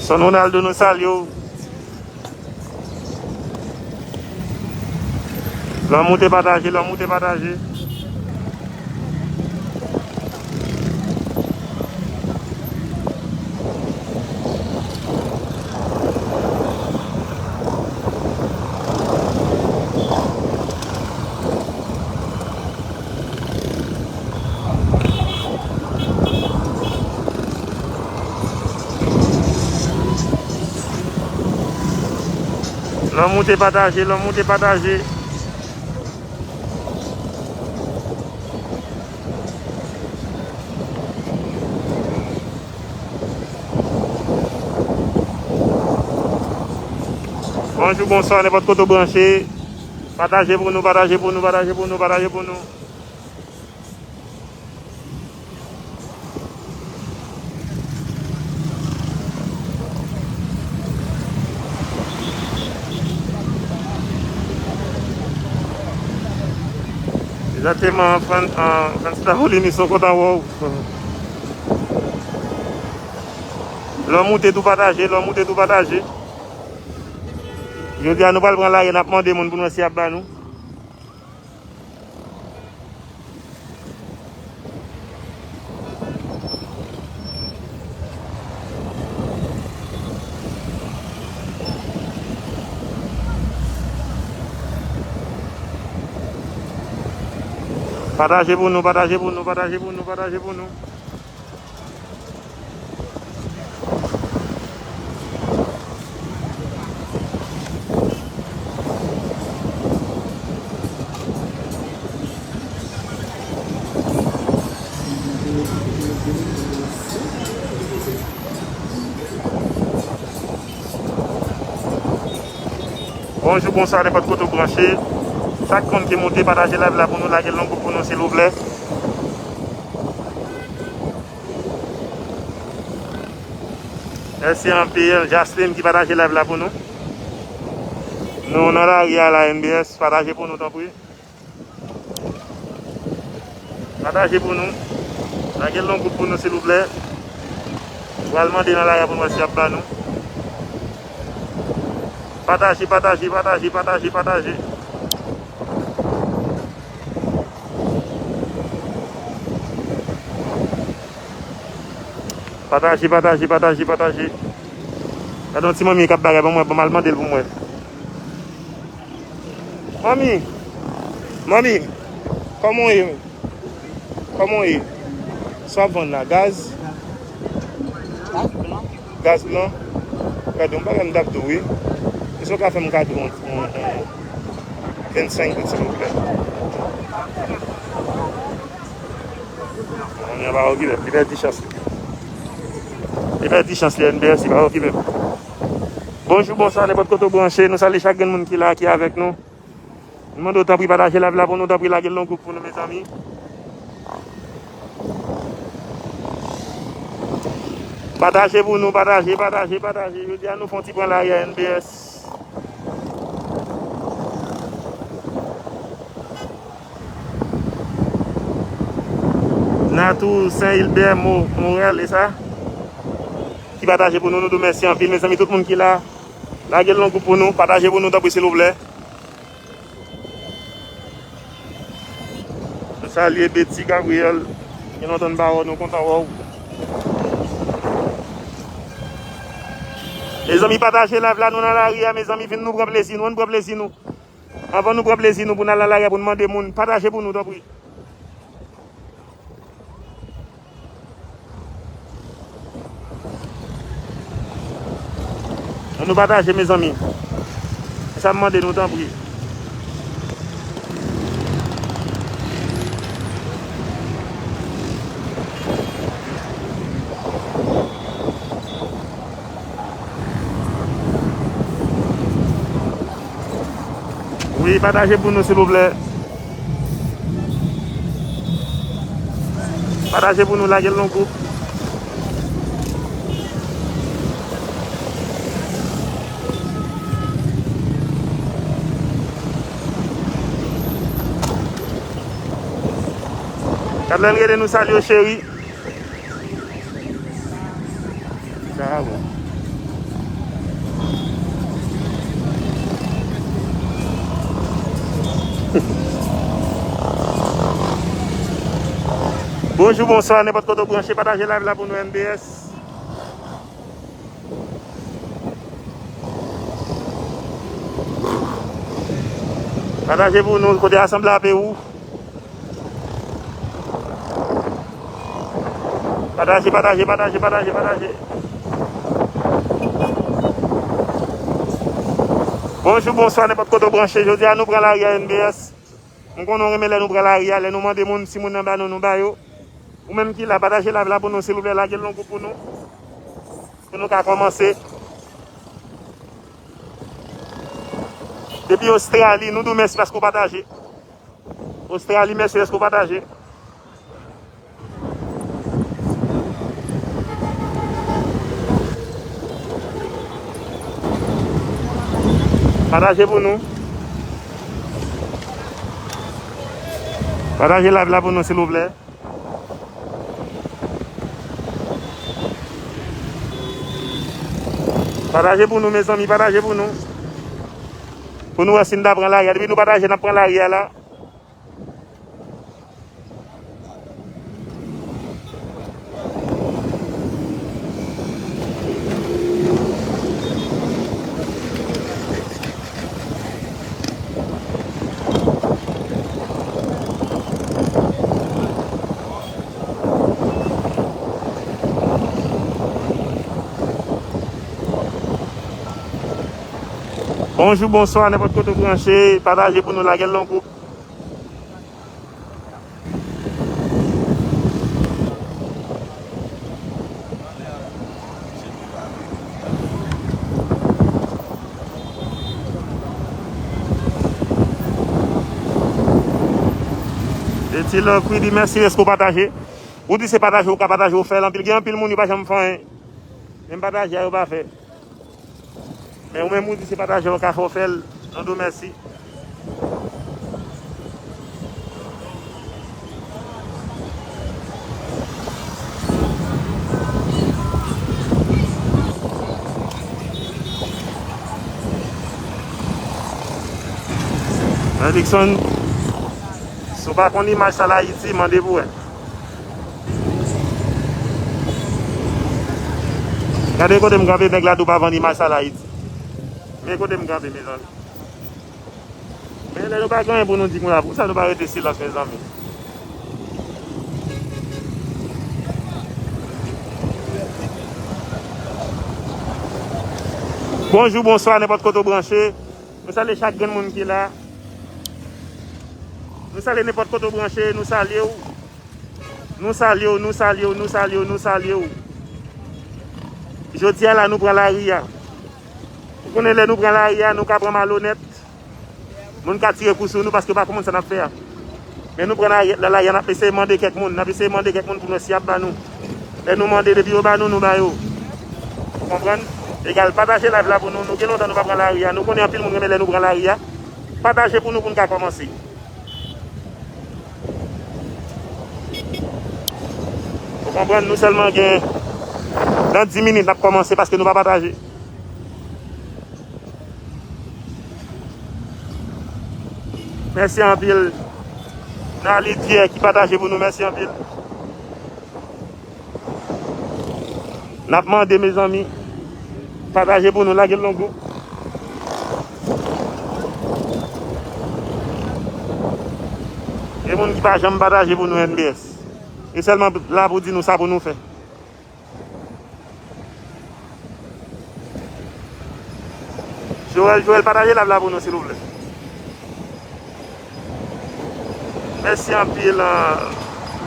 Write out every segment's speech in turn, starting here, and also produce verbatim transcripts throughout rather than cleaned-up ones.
Son Ronaldo, nou salye w. Lè w moute, pataje, lè w moute, pataje. Lè w moute, pataje, lè w moute, pataje. Bonjou, bonswa, nenpòt kote w branche. Pataje pou nou, pataje pou nou, pataje pou nou, pataje pou nou. Egzakteman, Fran-, an, Frantz Tavolini, son kontan wè w. Lè w moute tou pataje, lè w moute tou pataje. Jodi a, nou pral pran lari, n ap mande moun pou nou wè si y ap ba nou. Pataje pou nou, pataje pou nou, pataje pou nou, pataje pou nou. Bonjou, bonswa, nenpòt kote w branche. Chak moun ki moute, pataje live la pou nou, lage l nan gwoup pou nou, silvouplè. Mèsi anpil, Jasmine ki pataje live la pou nou. Nou nan lari a la, N B S, pataje pou nou, tanpri. Pataje pou nou. Lage l nan gwoup pou nou, silvouplè. Nou pral mande nan lari a pou nou wè si y ap ba nou. Pataje, pataje, pataje, pataje, pataje. Pataje, pataje, pataje, pataje. Gade yon ti manmi k ap bagay, ban mwen, ban m al mande l pou mwen. Manmi, manmi, kòman w ye? Kòman w ye? Sa w ap vann la? Gaz? Gaz blan. Gaz blan? Gade, yon bagay m t ap di w, wi. Èske w ka fè m kado yon, yon, yon vennsenk goud, silvouplè? Mwen pa okipe m, li pèdi chans li. Li pèdi chans li, N B S, li pa okipe m. Bonjou, bonswa, nenpòt kote w branche, nou salye chak grenn moun ki la, ki avèk nou. Nou mande w tanpri pataje live la pou nou, tanpri lage l nan gwoup pou nou, mezanmi. Pataje pou nou, pataje, pataje, pataje. Jodi a nou fè yon ti pran lari a, N B S. Natou, Sen Ilbè, Mo-, Morèl, e sa? Ki pataje pou nou, nou di w mèsi anpil, mezanmi, tout moun ki la. Lage l nan gwoup pou nou, pataje pou nou, tanpri, silvouplè. Nou salye Betty Gabriel. Gen lontan n pa wè w, nou kontan wè w. Mezanmi, pataje live la, nou nan lari a, mezanmi, vin nou pran plezi nou, ann pran plezi nou. Anvan nou pran plezi nou pou n al nan lari a pou n mande moun, pataje pou nou, tanpri. Ann nou pataje, mezanmi. E sa m mande nou, tanpri. Wi, pataje pou nou, silvouplè. Pataje pou nou, lage l nan gwoup. Gad lè l rele nou, salye w, cheri. Sa a bon. Bonjou, bonswa, nenpòt kote w branche, pataje live la pou nou, N B S. Pataje pou nou, kote a sanble a Pewou. Pataje, pataje, pataje, pataje, pataje. Bonjou, bonswa, nenpòt kote w branche. Jodi a, nou pran lari a, N B S. M konnen w renmen lè nou pran lari a, lè nou mande moun, si moun nan ba nou, nou ba yo. Ou menm ki la, pataje live la pou nou, silvouplè, lage l nan gwoup pou nou. Pou nou ka kòmanse. Depi Ostrali, nou di w mèsi paske w pataje. Ostrali, mèsi paske w pataje. Pataje pou nou. Pataje live la pou nou, silvouplè. Pataje pou nou, mezanmi, pataje pou nou. Pou nou wè si n ta pran lari a. Depi nou pataje, n ap pran lari a la. Bonjou, bonswa, nenpòt kote w branche, pataje pou nou, lage l nan gwoup. Eti Love Kwidi, mèsi, èske w pataje? Ou di se pataje, ou ka pataje, ou fè l anpil. Gen anpil moun, yo pa janm fè anyen. Menm pataje a, yo pa fè. Men ou menm ou di se pataje w ka fè w fè l, nou di w mèsi. Benediction, si w pa konn imaj sa l Ayiti, mande pou wè. Gade kote m kanpe, nèg la tou pa vann imaj sa l Ayiti. Men kote m kanpe, mezanmi. Men lè nou pa gen anyen pou nou di konsa, poukisa nou pa rete silans, mezanmi? Bonjou, bonswa, nenpòt kote w branche. Nou salye chak grenn moun ki la. Nou salye nenpòt kote w branche, nou salye w. Nou salye w, nou salye w, nou salye w, nou salye w. Jodi a la, nou pran lari a. Ou konnen lè nou pran lari a, nou ka pran malonèt. Moun ka tire kou sou nou paske yo pa konprann sa n ap fè a. Men nou pran lari, lari a, n ap eseye mande kèk moun, n ap eseye mande kèk moun pou nou si y ap ba nou. Lè nou mande, depi yo ba nou, nou ba yo. Ou konprann? Egal, pataje live la pou nou. Nou gen lontan nou pa pran lari a. Nou konnen anpil moun renmen lè nou pran lari a. Pataje pou nou, pou n ka kòmanse. Ou konprann, nou sèlman gen nan dis minit n ap kòmanse paske nou pa pataje. Mèsi anpil. Nali Pierre ki pataje pou nou, mèsi anpil. N ap mande, mezanmi, pataje pou nou, lage l nan gwoup. Gen moun ki pa janm pataje pou nou, N B S. Yo sèlman la pou di nou sa pou nou fè. Joel, Joel, pataje live la pou nou, silvouplè. Mèsi anpil, euh,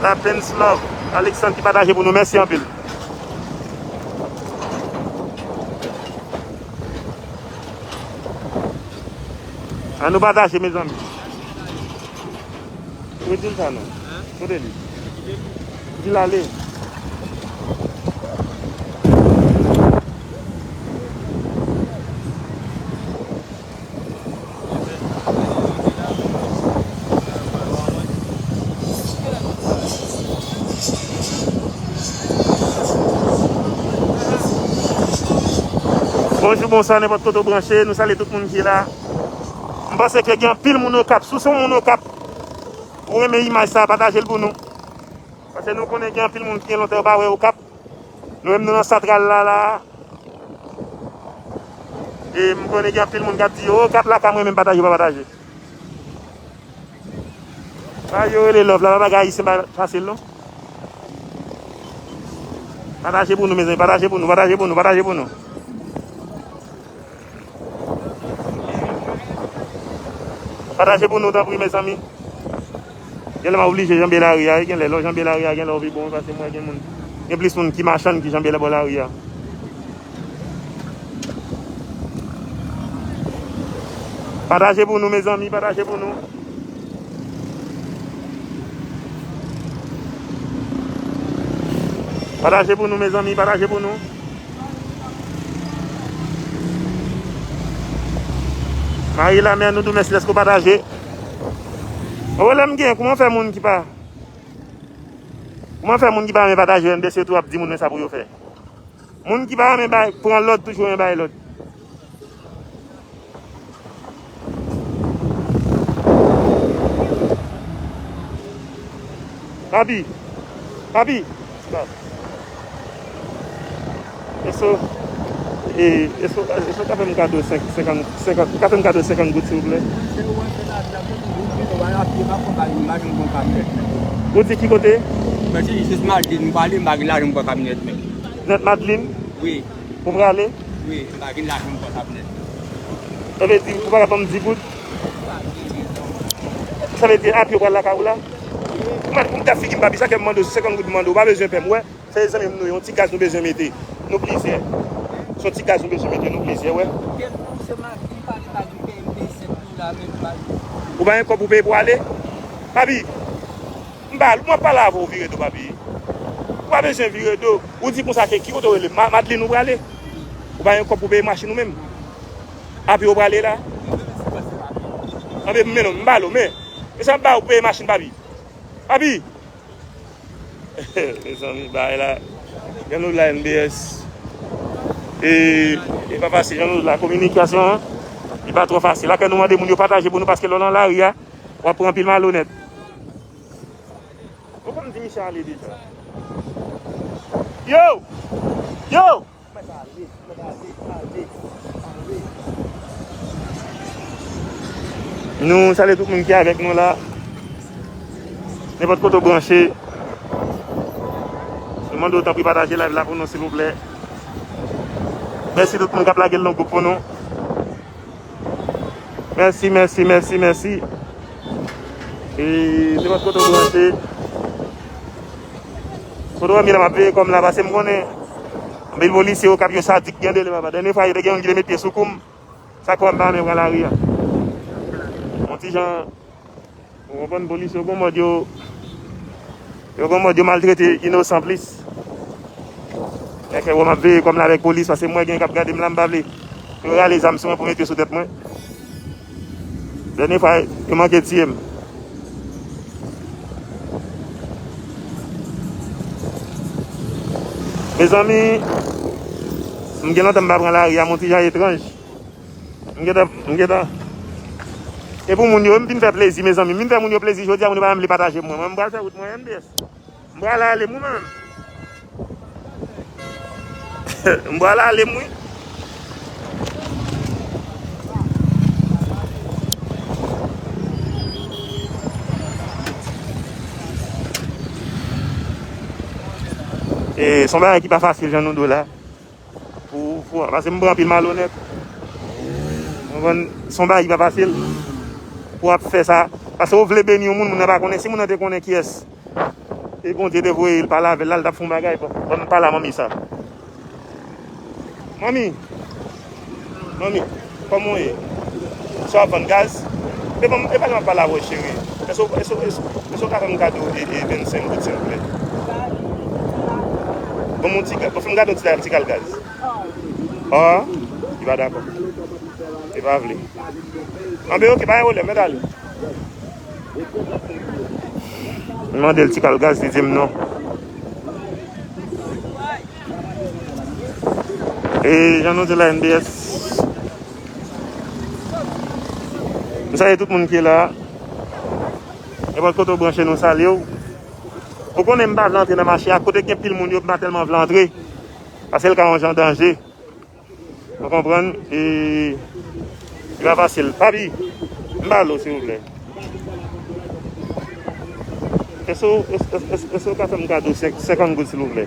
La Pens Love. Alexandre ki pataje pou nou, mèsi anpil. Ann nou pataje, mezanmi. Ou di l sa non? Kote li? Di l ale. Bonjou, bonswa, nenpòt kote w branche, nou salye tout moun ki la. M panse ke gen anpil moun Okap. Si w se yon moun Okap, ou renmen imaj sa, pataje l pou nou. Paske nou konnen gen anpil moun ki gen lontan yo pa wè Okap. Nou menm nou nan Santral la, la. E m konnen gen anpil moun k ap di, "O, Okap la ka mwen menm pataje, pa pataje." Sa yo rele love la, pa bagay ayisyen pa fasil non. Pataje pou nou, mezanmi, pataje pou nou, pataje pou nou, pataje pou nou. Pataje pou nou, tanpri, mezanmi. Gen lè m a oblije janbe lari a, wi, gen lè, lè w janbe lari a, gen lè w pi bon, paske m wè gen moun, gen plis moun ki machann ki janbe bò lari a. Pataje pou nou, mezanmi, pataje pou nou. Pataje pou nou, mezanmi, pataje pou nou. Mari Lamè, nou tou mèsi dèske w pataje. Pwoblèm gen, kòman fè moun ki pa, kòman fè moun ki pa renmen pataje N B C tou ap di moun men sa pou yo fè? Moun ki pa renmen bay, pran lòd, toujou renmen bay lòd. Papi, papi, stop. Eso, e, eso, eso ka fè m kado senk, senkant, senkant, ou ka fè m kado senkant goud, silvouplè? Ou di ki kote? Mwen se jis Madlin, m pale, m pa gen lajan pou pran kamyonèt, men. Nèt Madlin? Wi. Ou prale? Wi, m pa gen lajan pou pran kamyonèt. Sa vle di, ou pa ka ban m di goud? Sa vle di, api ou pral lakay ou la? Ou mèt pou m ta figi m, papi, sa kè m mande w, se senkant goud m mande w, ou pa bezwen pè m, wè. Se zanmi m nou ye, yon ti gaz nou bezwen mete. Nou plizyè. Se yon ti gaz nou bezwen mete, nou plizyè, wè. Depi w se Madlin, pale Madlin, peye m de senk mil la, men m pa. Ou pa gen kòb pou peye pou ale? Papi, m pa, m ap pale avè w vire do, papi. Ou pa bezwen vire do. Ou di konsa ke ki kote w rele? Ma-, Madlin ou prale? Ou pa gen kòb pou peye machin ou menm? Api ou prale la? Anben, men non, m ba l ou, men. E sa m ba ou pou peye machin, papi. Papi! Mezanmi, bagay la. Jan nou la N B S. E, e pa fasil, jan nou la. Kominikasyon an, li pa twò fasil. Lè ke nou mande moun yo pataje pou nou, paske lè w nan lari a, w ap pran anpil malonèt. Ou konn di misye ale deja. Yo! Yo! Nou salye tout moun ki avèk nou la. Nenpòt kote w branche, nou mande w tanpri pataje live la pou nou, silvouplè. Mèsi tout moun k ap lage l nan gwoup pou nou. Mèsi, mèsi, mèsi, mèsi. E, nenpòt kote w branche. Kote w wè m ye la, m ap veye kò m la, paske m konnen anpil polisye yo k ap yo sadik gen de lè, papa. Dènye fwa, yo te gen youn ki te met pye sou kou m. Sa k fè m pa renmen pran lari a. Yon ti jan, ou konprann, polisye yo gon mòd yo, yo gon mòd yo maltrete inosan plis. Fè ke wè m ap veye kò m la avèk polis, paske m wè gen k ap gade m la, m pa vle yo rale zam sou mwen pou mete sou tèt mwen. Dènye fwa, yo manke tiye m. Mezanmi, m gen lontan m pa pran lari a, m yon ti jan etranj. M gentan, m gentan. E pou moun yo, m vin fè plezi, mezanmi. M vin fè moun yo plezi jodi a, moun yo pa menm vle pataje mwen. Mwen, m pral fè wout mwen, N B S. M pral ale, mwen menm. M pral ale, mwen. E, se yon bagay ki pa fasil, jan nou di w la. Pou, pou, paske m pran anpil malonèt. Ou konprann? Se yon bagay ki pa fasil pou w ap fè sa. Paske ou vle beni yon moun, moun nan pa konnen. Si moun nan te konnen kiyès e Bondye te voye l pale avè l la, l t ap fè yon bagay. Bon, bon, pale a manmi sa. Manmi, manmi, kòman w ye? Sa w ap vann gaz? E ban m, e pale m ap pale avè w, cheri. Èske, èske, èske, èske w ka fè m kado e, e vennsenk goud, silvouplè? Ban m yon ti ga-, fè m kado ti, ti kal gaz. Ah, li pa dakò. Li pa vle. Anben, oke, pa gen pwoblèm, mèt ale. M mande l ti kal gaz, li di m non. E jan nou di la, N B S. M salye tout moun ki la. Nenpòt kote w branche, nou salye w. Ou konnen m pa vle antre nan mache a. Kote gen pil moun yo, m pa tèlman vle antre. Paske l ka yon jan danje. Ou konprann? E li pa fasil. Papi, m ba l ou, silvouplè. Èske w, èske, èske, èske w ka fè m kado senk, senkant goud, silvouplè?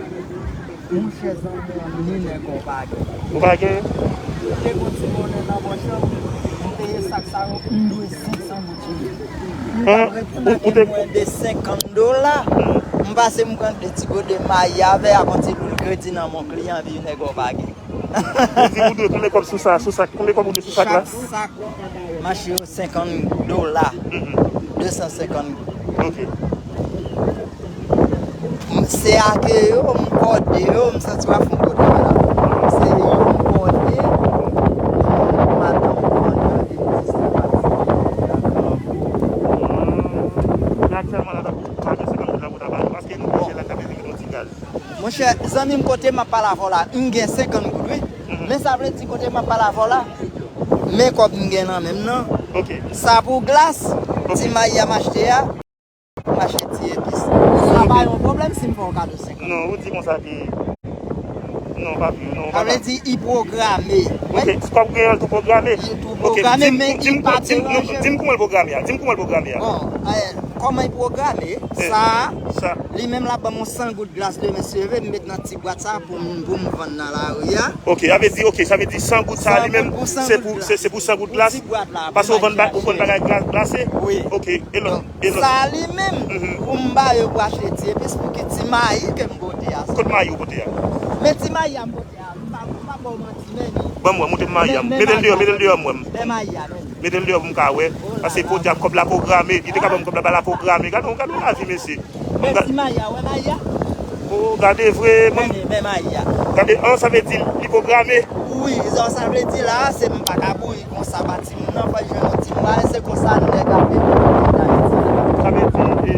Monchè, zanmi an, ni nèg ou pa gen. Ou pa gen? Ou te gon ti monnen nan pòch ou, m peye sak sa yo, m dwe senk san goud chili. M pa ret nan ke mwens de senkant dola. M pase m pran de ti gode mayi avè ak yon ti loul kredi nan men yon kliyan, epi nèg ou pa gen. Ou di ou dwe konbyen kòb sou sa, sou sa, konbyen kòb ou dwe sou sak la? Chak sak mache yo senkant dola. Mhm. De san senkant goud. Ok. M, se ake yo, m kòde yo, m santi w ap fè yon kote la. Se yo m kòde, madanm m vann yo, epi se sa pati. Men aktyèlman la, pa gen senkant dola pou ta ba nou, paske nou blije la, ta bezwen yon ti gaz. Monchè, zanmi m, kote m ap pale avè w la, m gen senkant goud, wi. Mhm. Men sa vle di kote m ap pale avè w la, men kòb m gen nan men m nan. Ok. Sa pou glas, ok, ti mayi a m achte a, m achte ti epis. Sa pa yon pwoblèm si m fè w kado senkant. Non, ou di konsa ke, non, papi, non, sa vle di, li pwograme. Ok, kòb gen an tou pwograme. Li tou pwograme, men li pa deranje m. Di m kouman l pwograme a. Di m kouman l pwograme a. Bon, eh, kòman li pwograme? Eh, sa, sa. Li menm l ap ban m yon san goud glas demen si Dye vle, m met nan ti bwat sa pou m, pou m vann nan lari a. Ok, sa vle di, ok, sa vle di san goud sa li menm, se pou, se, se pou san goud glas. Paske ou vann ba-, ou vann bagay gla-, glase? Wi. Ok, e lòt, e lòt? Sa li menm, pou m ba yo pou achte ti epis pou ki ti mayi ke m pote a. Kot mayi ou pote a? Men ti mayi a m pote a, m pa, m pa ba w manti, men li. Ban m wè, montre m mayi a. Mete l deyò, mete l deyò, m wè. Men mayi a, men. Mete l deyò pou m ka wè. Paske podyab, kòb la pwograme. Li te ka ban m kòb la, pa la pwograme. Gade, gade yon lavi, mesye. Men ti mayi a, wè mayi a? Oh, gade vre, mwen. Men, men mayi a. Gade, an, sa vle di li pwograme. Wi, sa, sa vle di la, se m pa ka bouyi konsa ba timoun nan, fò l jwenn yon ti mwayen, se konsa nèg ap viv nan peyi Dayiti. Sa vle di, e,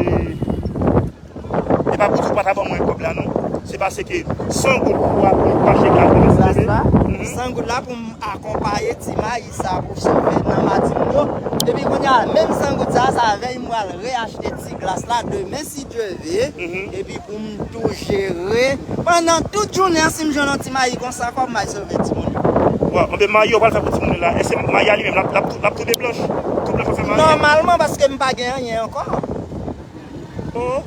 e pa pou di w pa ta ban mwen kòb la, non. Se paske san goud pou achte gaz la. San goud la pou m akonpaye ti mayi sa pou sove nan maten yo. Epi kounye a, menm san goud sa, sa vle m pral reachte ti glas la demen si Dye vle. Epi pou m tou jere. Pandan tout jounen an, si m jwenn yon ti mayi konsa, kòman m ap sove timoun yo? Bon, anben mayi yo pral fè pou timoun yo la. Èske mayi a li menm, l ap, l ap tou, l ap tou de blanch? Tou blanch ap fè mayi? Nòmalman, paske m pa gen anyen ankò. Oh.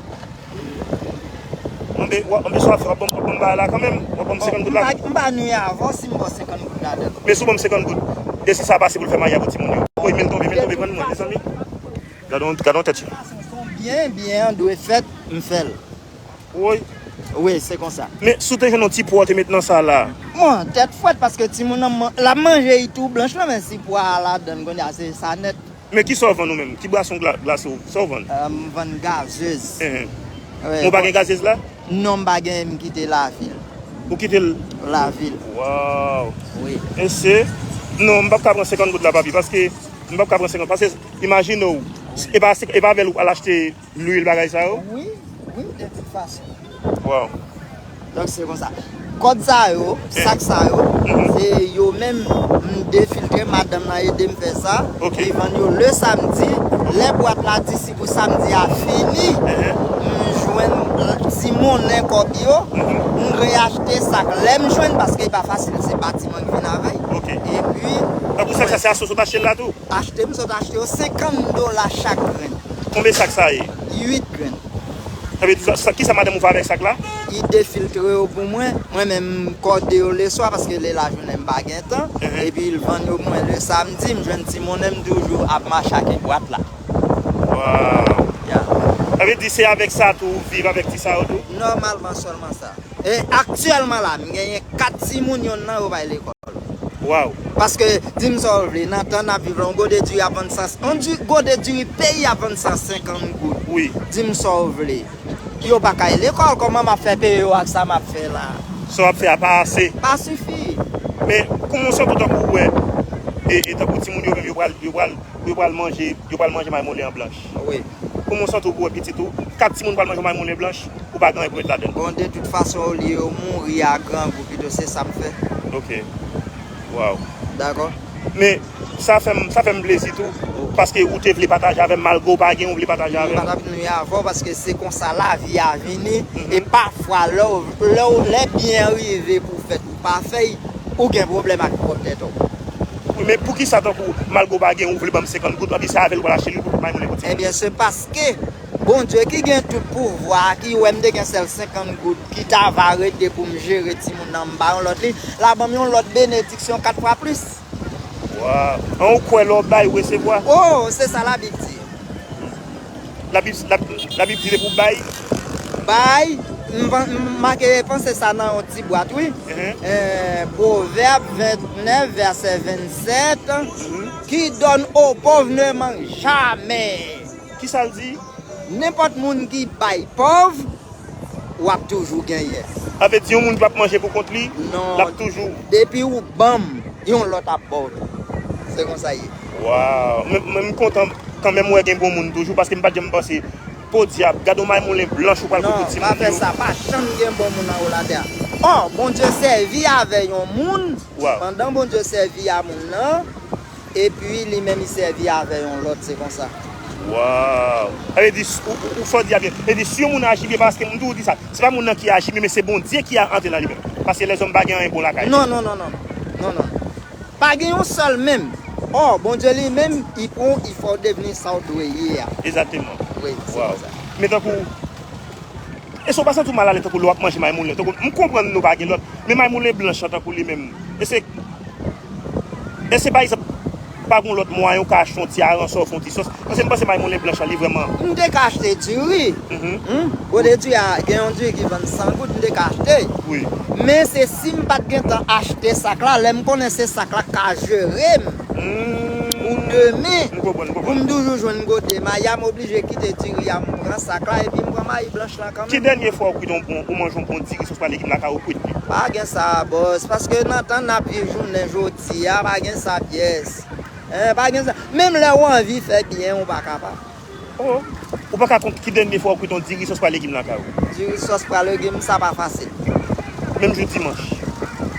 Anben, w ap, anben sa w ap fè, w ap ban m, w ap ban m bagay la kanmenm. W ap ban m senkant goud la. M pa, m pa nwi avè w si m ba w senkant goud ladan. Men si w ban m senkant goud, èske sa ap ase pou l fè mayi a pou timoun yo? Wi, men l tonbe, men l tonbe, pran mwen, mezanmi. Gade yon, gade yon tèt yo. Fason byen, byen an dwe fèt, m fè l. Woy. Wi, se konsa. Men si w te jwenn yon ti pwa w te met nan sa la. Bon, tèt frèt paske timoun nan man-, l ap manje li tou blanch la, men si pwa a ladan l, kounye a se sa nèt. Men kisa w vann ou menm? Ki bwason gla-, glase w, sa w vann? Euh, m vann gazez. Enhen. Wi, men w pa gen gazez la? Non, m pa gen, m kite lavil. Ou kite l? Lavil. Waw. Wi. Mesye, non, m p ap ka pran senkant goud la, papi, paske m p ap ka pran senkant, paske imajine w, e pa, e pa avè l ou al achte lwil, bagay sa yo? Wi, wi, de tout fason. Waw. Donk, se konsa. Kòd sa yo, sak sa yo, se yo menm m defiltre, madanm nan ede m fè sa. Ok. Li vann yo le samdi. Lè bwat la di si pou samdi a fini, m jwenn ti monnen kòb yo, m reyachte sak lè m jwenn, paske e pa fasil, se batiman ki vin avè l. Ok. Epi, tankou sak sa, se aswè w sot achte l la tou? Achte, m sot achte yo senkant dola chak grenn. Konbyen sak sa ye? Uit grenn. Sa vle di, sa, sa, kisa madanm ou fè avèk sak la? Li defiltre yo pou mwen. Mwen menm, m kòde yo leswa paske le lajounen m pa gen tan. Epi l vann yo pou mwen le samdi, m jwenn ti monnen, m toujou ap mache ak bwat la. Waw. Ya. Sa vle di se avèk sa tou ou viv avèk ti sa yo tou? Nòmalman sèlman sa. E aktyèlman la, m genyen kat timoun, yonn nan yo pa al lekòl. Waw. Paske, di m sa w vle, nan tan n ap viv la, yon gode diri ap vann san, yon di-, gode diri peyi ap vann san senkant goud. Wi. Di m sa w vle. Yo pa ka al lekòl, kòman m ap fè peye yo ak sa m ap fè la? Sa w ap fè a pa ase. Pa sifi. Men, kòman w santi w tankou w wè, e, e tankou timoun yo menm, yo pral, yo pral, yo pral manje, yo pral manje may molen an blanch? Wi. Kòman w santi w pou wè pitit ou, kat timoun pral manje may molen blanch, ou pa gen anyen pou met ladan l? Bon, de tout fason, olye yo mouri a grangou, pito se sa m fè. Ok. Waw. Dakò. Men, sa fè m, sa fè m plezi tou. Ok. Paske ou te vle pataje avè m, malgre w pa gen, ou vle pataje avè m. Mwen pa t ap nwi avè w, paske se konsa lavi a vini. E pafwa, lè w, lè w, lè byen rive pou w fè t, ou pa fè l, ou gen pwoblèm ak pwòp tèt ou. Wi, men poukisa tankou malgre w pa gen, ou vle ban m senkant goud, anpi se avè l w pral achte lwil pou tout may moulen kontinye? Ebyen, se paske Bondye ki gen tout pouvwa a, ki wè m te gen sèl senkant goud, ki ta va rete pou m jere timoun nan, m ba yon lòt li, l a ban m yon lòt benediksyon kat fwa plis. Waw! An ou kwè lè w bay, ou resevwa? Oh, se sa Labib di. Labib, Labib, Labib di depi w bay? Bay, m, m make panse sa nan yon ti bwat, wi. Eh, Pwovèb vennèf, vèsè vennsèt, qui donne aux pauvres ne manque jamais. Kisa l di? Nenpòt moun ki bay pòv, w ap toujou genyen. Sa vle di yon moun ki p ap manje pou kont li, l ap toujou. Depi ou ban m, yon lòt ap ba w tou. Se konsa ye. Waw! Men, men m kontan kanmenm wè gen bon moun toujou, paske m pa t janm panse, podyab, gade yon may moulen blanch ou pral kote timoun yo. Non, pa fè sa, pa janm gen bon moun anwo latè a. Ò, Bondye sèvi avè yon moun, pandan Bondye sèvi a moun nan, epi li menm li sèvi avè yon lòt, se konsa. Waw! Sa vle di, ou, ou, ou fò di a byen. Sa vle di, si yon moun aji byen, paske m toujou di sa, se pa moun nan ki aji byen, men se Bondye ki a antre nan li menm. Paske lèzòm pa gen anyen bon lakay li. Non, non, non, non. Non, non. Pa gen yon sèl menm. Ò, Bondye li menm, li pran, li fè w devni sa w dwe ye a. Egzakteman. Wi, se konsa. Men tankou, èske w pa santi w malalèz tankou lè w ap manje may moulen? Tankou, m konprann nou pa gen lòt, men may moulen blanch lan tankou li menm, èske, èske pa egzanp, pa gen lòt mwayen ou ka achte yon ti aransò, fè yon ti sòs? Paske m panse may moulen blanch lan, li vrèman. M te ka achte diri. Hm? Kote diri a, gen yon diri ki vann san goud, m te ka achte. Wi. Men se si m pa t gentan achte sak la, lè m konnen se sak la k ka jere m pou demen, pou m toujou jwenn kote mayi a, m oblije kite diri a, m pran sak la, epi m pran mayi blanch lan kanmenm. Ki dènye fwa ou kwit yon bon, ou manje yon bon diri sòs pa legim lakay ou kwit li? Pa gen sa, bòs, paske nan tan n ap viv jounen jodi a, pa gen sa pyès. Eh, pa gen sa. Menm lè w anvi fè byen, ou pa kapab. Oh, ou pa ka kont ki dènye fwa ou kwit yon diri sòs pa legim lakay ou? Diri sòs pa legim, sa pa fasil. Menm jou dimanch.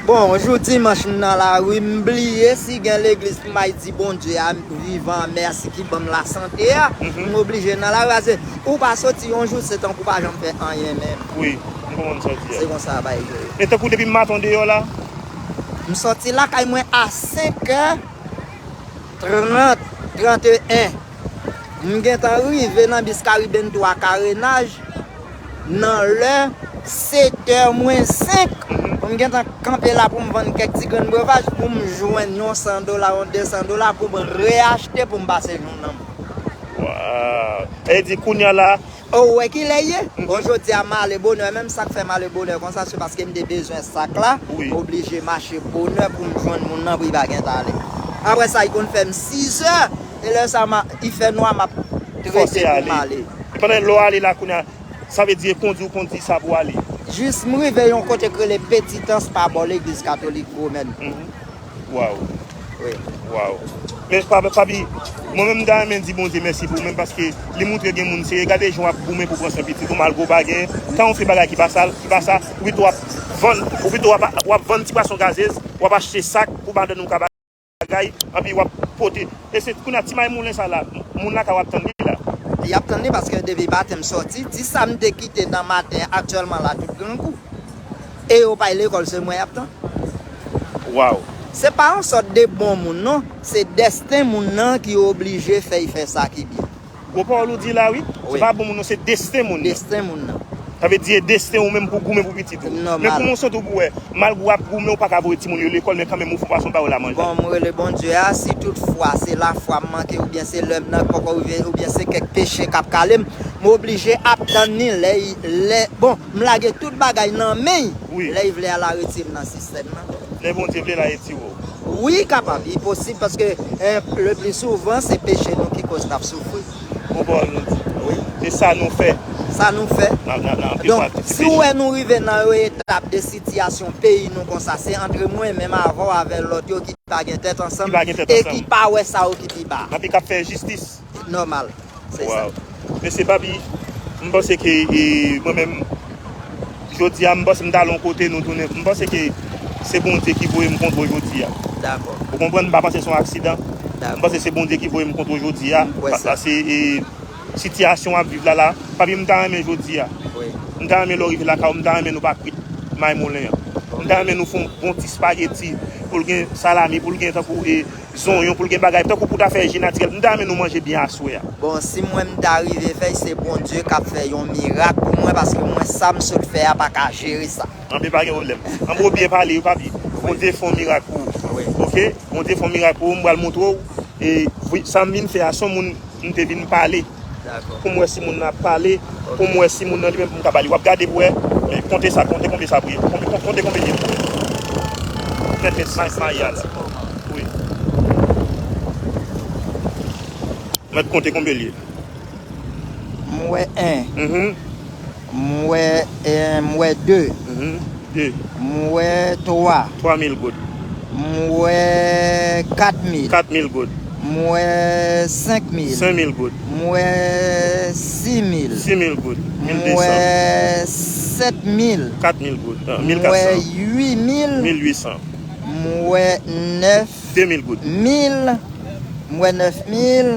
Bon, jou dimanch, m nan lari, m bliye si gen legliz pou m al di Bondye a, vivan, mèsi ki ban m lasante a, m oblije nan lari, paske ou pa soti yon jou, se tankou w pa janm fè anyen menm. Wi, m konprann sa w di a. Se konsa bagay yo ye. Men tankou depi maten w deyò la? M sòti lakay mwen a senk è trant, trant e en. M gentan rive nan bis Caribbean twa karenaj nan lè sèt è mwens senk. M gentan kanpe la pou m vann kèk ti grenn brevaj pou m jwenn yon san dola, yon de san dola pou m reyachte pou m pase jounen m. Waw! E di kounye a la, Ou wè kilè ye? Bon, jodi a m ale bonè, menm sa k fè m ale bonè konsa, se paske m te bezwen sak la, m oblije mache bonè pou m jwenn moun nan pou li pa gen talè. Apre sa, li konn fè m sizè, e lè sa, m a, li fè nwa, m ap trete pou m ale. E pandan lè w ale la kounye a, sa vle di e kondi w kondi sa pou w ale? Jis m rive yon kote k rele Petitans pa bò legliz katolik Womèn. Waw. Wi. Waw. Men pa, papi, mwen menm m ta renmen di Bondye mèsi pou ou menm paske li moutre gen moun serye. Gade jan w ap goumen pou pran swen pitit ou malgre w pa gen. Tan w fè bagay ki pa sa, ki pa sa, ou pito w ap vann, ou pito w ap, w ap vann ti pwason gazez, w ap achte sak pou madanm ou ka bagay, anpi w ap pote. E se kounye a ti may moulen sa la, moun lakay w ap tann li la. Li ap tann li paske depi maten m sòti, ti sa m te kite nan maten aktyèlman la tout grangou. E yo pa al lekòl, se mwen y ap tann. Waw. Se pa yon sòt de bon moun, non. Se desten moun nan ki oblije fè y fè sa ki byen. Gwo pawòl ou di la, wi. Se pa bon moun, non, se desten moun nan. Desten moun nan. Sa vle di, e desten ou menm pou goumen pou pitit ou. Nòmal. Men kòman w santi w pou wè, malgre w ap goumen, ou pa ka voye timoun yo lekòl, men kanmenm ou fè pwason ba yo la manje. Bon, m rele Bondye a, si toutfwa se lafwa m manke, oubyen se lè m nan poko rive, oubyen se kèk peche k ap kale m, m oblije ap tann li lè, lè, bon, m lage tout bagay nan men l. Wi. Lè l vle a, l a retire m nan sistèm nan. Lè Bondye vle, l a retire w. Wi, kapab, li posib, paske, eh, le pli souvan, se peche nou ki koz n ap soufri. Bon, bon, nou di. Wi. Se sa nou fè. Sa nou fè. N ap, n ap, n ap anpil fwa. Donk, si w wè nou rive nan yon etap de sitiyasyon peyi nou konsa, se antre mwen menm avè w, avè lòt yo ki pa gen tèt ansanm e ki pa wè sa yo ki pi ba. N ap, n ap jis ap fè jistis. Nòmal. Se sa. Waw. Mesye Papi, m panse ke, e, mwen menm, jodi a, m panse m t al yon kote, nou tounen. M panse ke se Bondye ki voye m kontre w jodi a. Dakò. Ou konprann, m pa panse se yon aksidan. M panse se Bondye ki voye m kont ou jodi a. Paske e, sitiyasyon w ap viv la la, papi, m ta renmen jodi a. M ta renmen lè w rive lakay ou, m ta renmen nou pa kwit may moulen an. M ta renmen nou fè yon bon ti spageti, pou l gen salami, pou l gen tankou e, zonyon, pou l gen bagay, tankou pou ta fè ji natirèl. M ta renmen nou manje byen aswè a. Bon, si mwen m ta rive fè l, se Bondye k ap fè yon mirak pou mwen, paske mwen, sa m sot fè a pa ka jere sa. Anben, pa gen pwoblèm. Anben, w byen pale wi, papi. Bondye fè yon mirak pou ou. Oke? Bondye fè yon mirak pou ou, m pral montre w. E wi, sa m vin fè a, se yon moun m te vin pale. Pou m wè si moun nan ap pale, pou m wè si moun nan li menm pou m ka ba li. W ap gade pou wè, men konte sa, konte konbyen sa pou ye. Konte, konte konbyen li ye pou wè. Mèt, mèt, may, may a la. Wi. Mèt konte konbyen li ye. M wè en. Mhm. M wè, eh, m wè de. Mhm. De. M wè twa. Twa mil goud. M wè kat mil. Kat mil goud. M wè senk mil. Senk mil goud. M wè sis mil. Sis mil goud. M wè sèt mil. Kat mil goud. Ah, mil kat san. M wè uit mil. Mil uit san. M wè nèf mil. De mil goud. M wè nèf mil.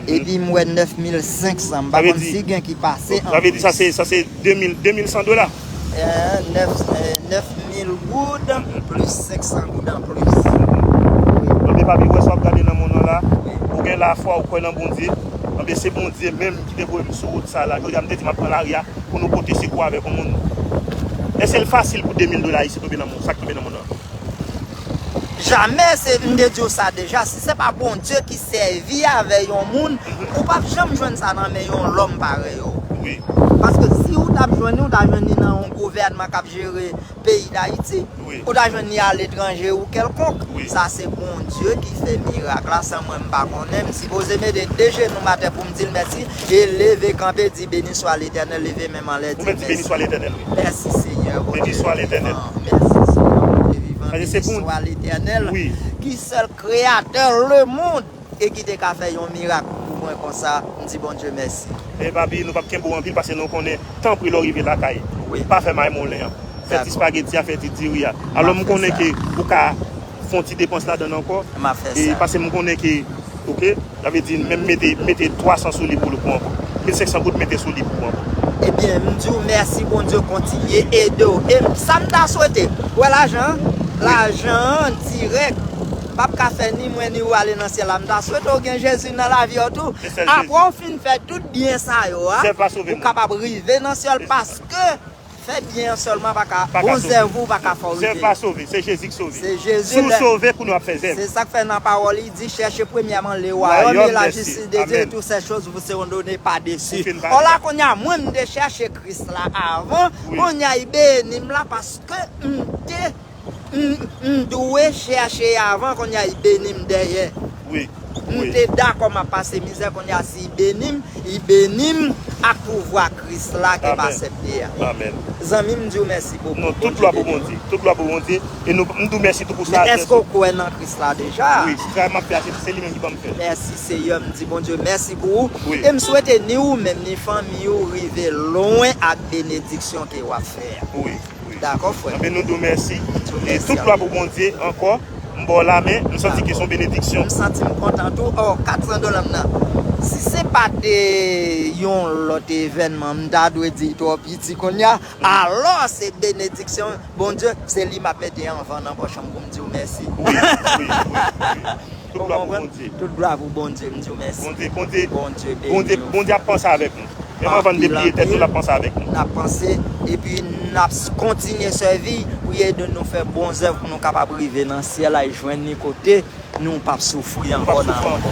Epi m wè nèf mil senk san. M pa konn si gen ki pase an plis. Sa vle di sa se, sa se de mil, de mil san dola? Eh, nèf, eh, nèf mil goud, plis senk san goud an plis. Anben, papi, ou wè sa w ap gade nan mond nan la, ou gen lafwa, ou kwè nan Bondye. Anben, se Bondye menm ki te voye m sou wout sa la. Jodi a, m te di m ap pran lari a pou nou pote sekou avèk yon moun. Èske l fasil pou de mil dola ayisyen tonbe nan mond, sa k tonbe nan mond nan? Jamè, se, m te di w sa deja, si se pa Bondye ki sèvi avè yon moun, ou p ap janm jwenn sa nan men yon lòm parèy ou. Wi. Paske si ou t ap jwenn li, ou ta jwenn li nan yon gouvènman k ap jere peyi Dayiti. Wi. Ou ta jwenn li aletranje ou kèlkonk. Wi. Sa se Bondye ki fè mirak la, san mwen m pa konnen. M sipoze mete de jenou m atè pou m di l mèsi, e leve kanpe, di, Béni soit l'Éternel, leve men m anlè, di mèsi. Ou mèt di, Béni soit l'Éternel, wi. Mèsi, Senyè, Bondye vivan. Béni soit l'Éternel. Mèsi, Senyè, Bondye vivan. Paske se Béni soit l'Éternel, wi, ki sèl kreyatè lemonn e ki te ka fè yon mirak pou mwen konsa. M di Bondye mèsi. Men, papi, nou p ap kenbe w anpil paske nou konnen, tanpri, lè w rive lakay, wi, pa fè may moulen an. Fè ti, dakò, espageti a, fè ti diri a. Alò, m konnen ke ou ka fè yon ti depans ladan l ankò. M ap fè sa. E paske m konnen ke, oke, sa vle di, menm mete, mete twa san sou li pou l pran ankò. Mil senk san goud, mete sou li pou l pran ankò. Ebyen, m di w mèsi, Bondye kontinye ede w. E m, sa m ta swete, w wè lajan an? Wi. Lajan an dirèk p ap ka fè ni mwen ni ou ale nan syèl la. M ta swete w gen Jezi nan lavi w tou. Se sèl Jezi. Apre w fin fè tout byen sa yo a, zèv pa sove moun, ou kapab rive nan syèl, paske fè byen an sèlman pa ka, bon zèv ou pa ka fè w rive. Zèv pa sove, se Jezi k sove. Se Jezi. Si w sove, pou nou ap fè zèv. Se sa k fè nan pawòl li di, cherchez premièrement le royaume et la justice de Dieu, et toutes ces choses vous seront données par-dessus. Ou fin pale. Ò la, kounye a, mwen, m te chèche Kris la avan, wi, kounye a, li beni m la paske m te M, m dwe chèche avan, kounye a, li beni m dèyè. Wi, wi. M te dakò m ap pase mizè, kounye a, si li beni m, li beni m ak pouvwa Kris la ke m aksepte a. Amèn. Zanmi m, di w mèsi bokou. Non, tout glwa pou Bondye. Tout glwa pou Bondye. E nou, m di w mèsi tou pou sa. Men èske w kwè nan Kris la deja? Wi, travay m ap fè a, se, se li menm ki ban m fè l. Mèsi, Seyè. M di Bondye mèsi pou ou. Wi. E m swete ni ou menm, ni fanmi ou rive lwen ak benediksyon ke w ap fè a. Wi. Dakò, frè m. Anben, nou di w mèsi. E tout glwa pou Bondye ankò. M ba w lamen, m santi ke se yon benediksyon. M santi m kontan tou. Oh, kat san dola m nan. Si se pa te yon lòt evènman, m ta dwe di l twò piti kounye a. Alò, se benediksyon Bondye, se li m ap mete anvan nan pòch mwen pou m di w mèsi. Wi, wi, wi, wi. Tout glwa pou Bondye. Tout glwa pou Bondye, m di w mèsi. Bondye, Bondye, Bondye beni nou, Bondye ap panse avèk nou. Menm anvan n depliye tèt nou, l ap panse avèk nou. N ap panse, epi n ap s-, kontinye sèvi pou l ede nou fè bon zèv pou nou kapab rive nan syèl la e jwenn li kote nou p ap soufri ankò nan mòn.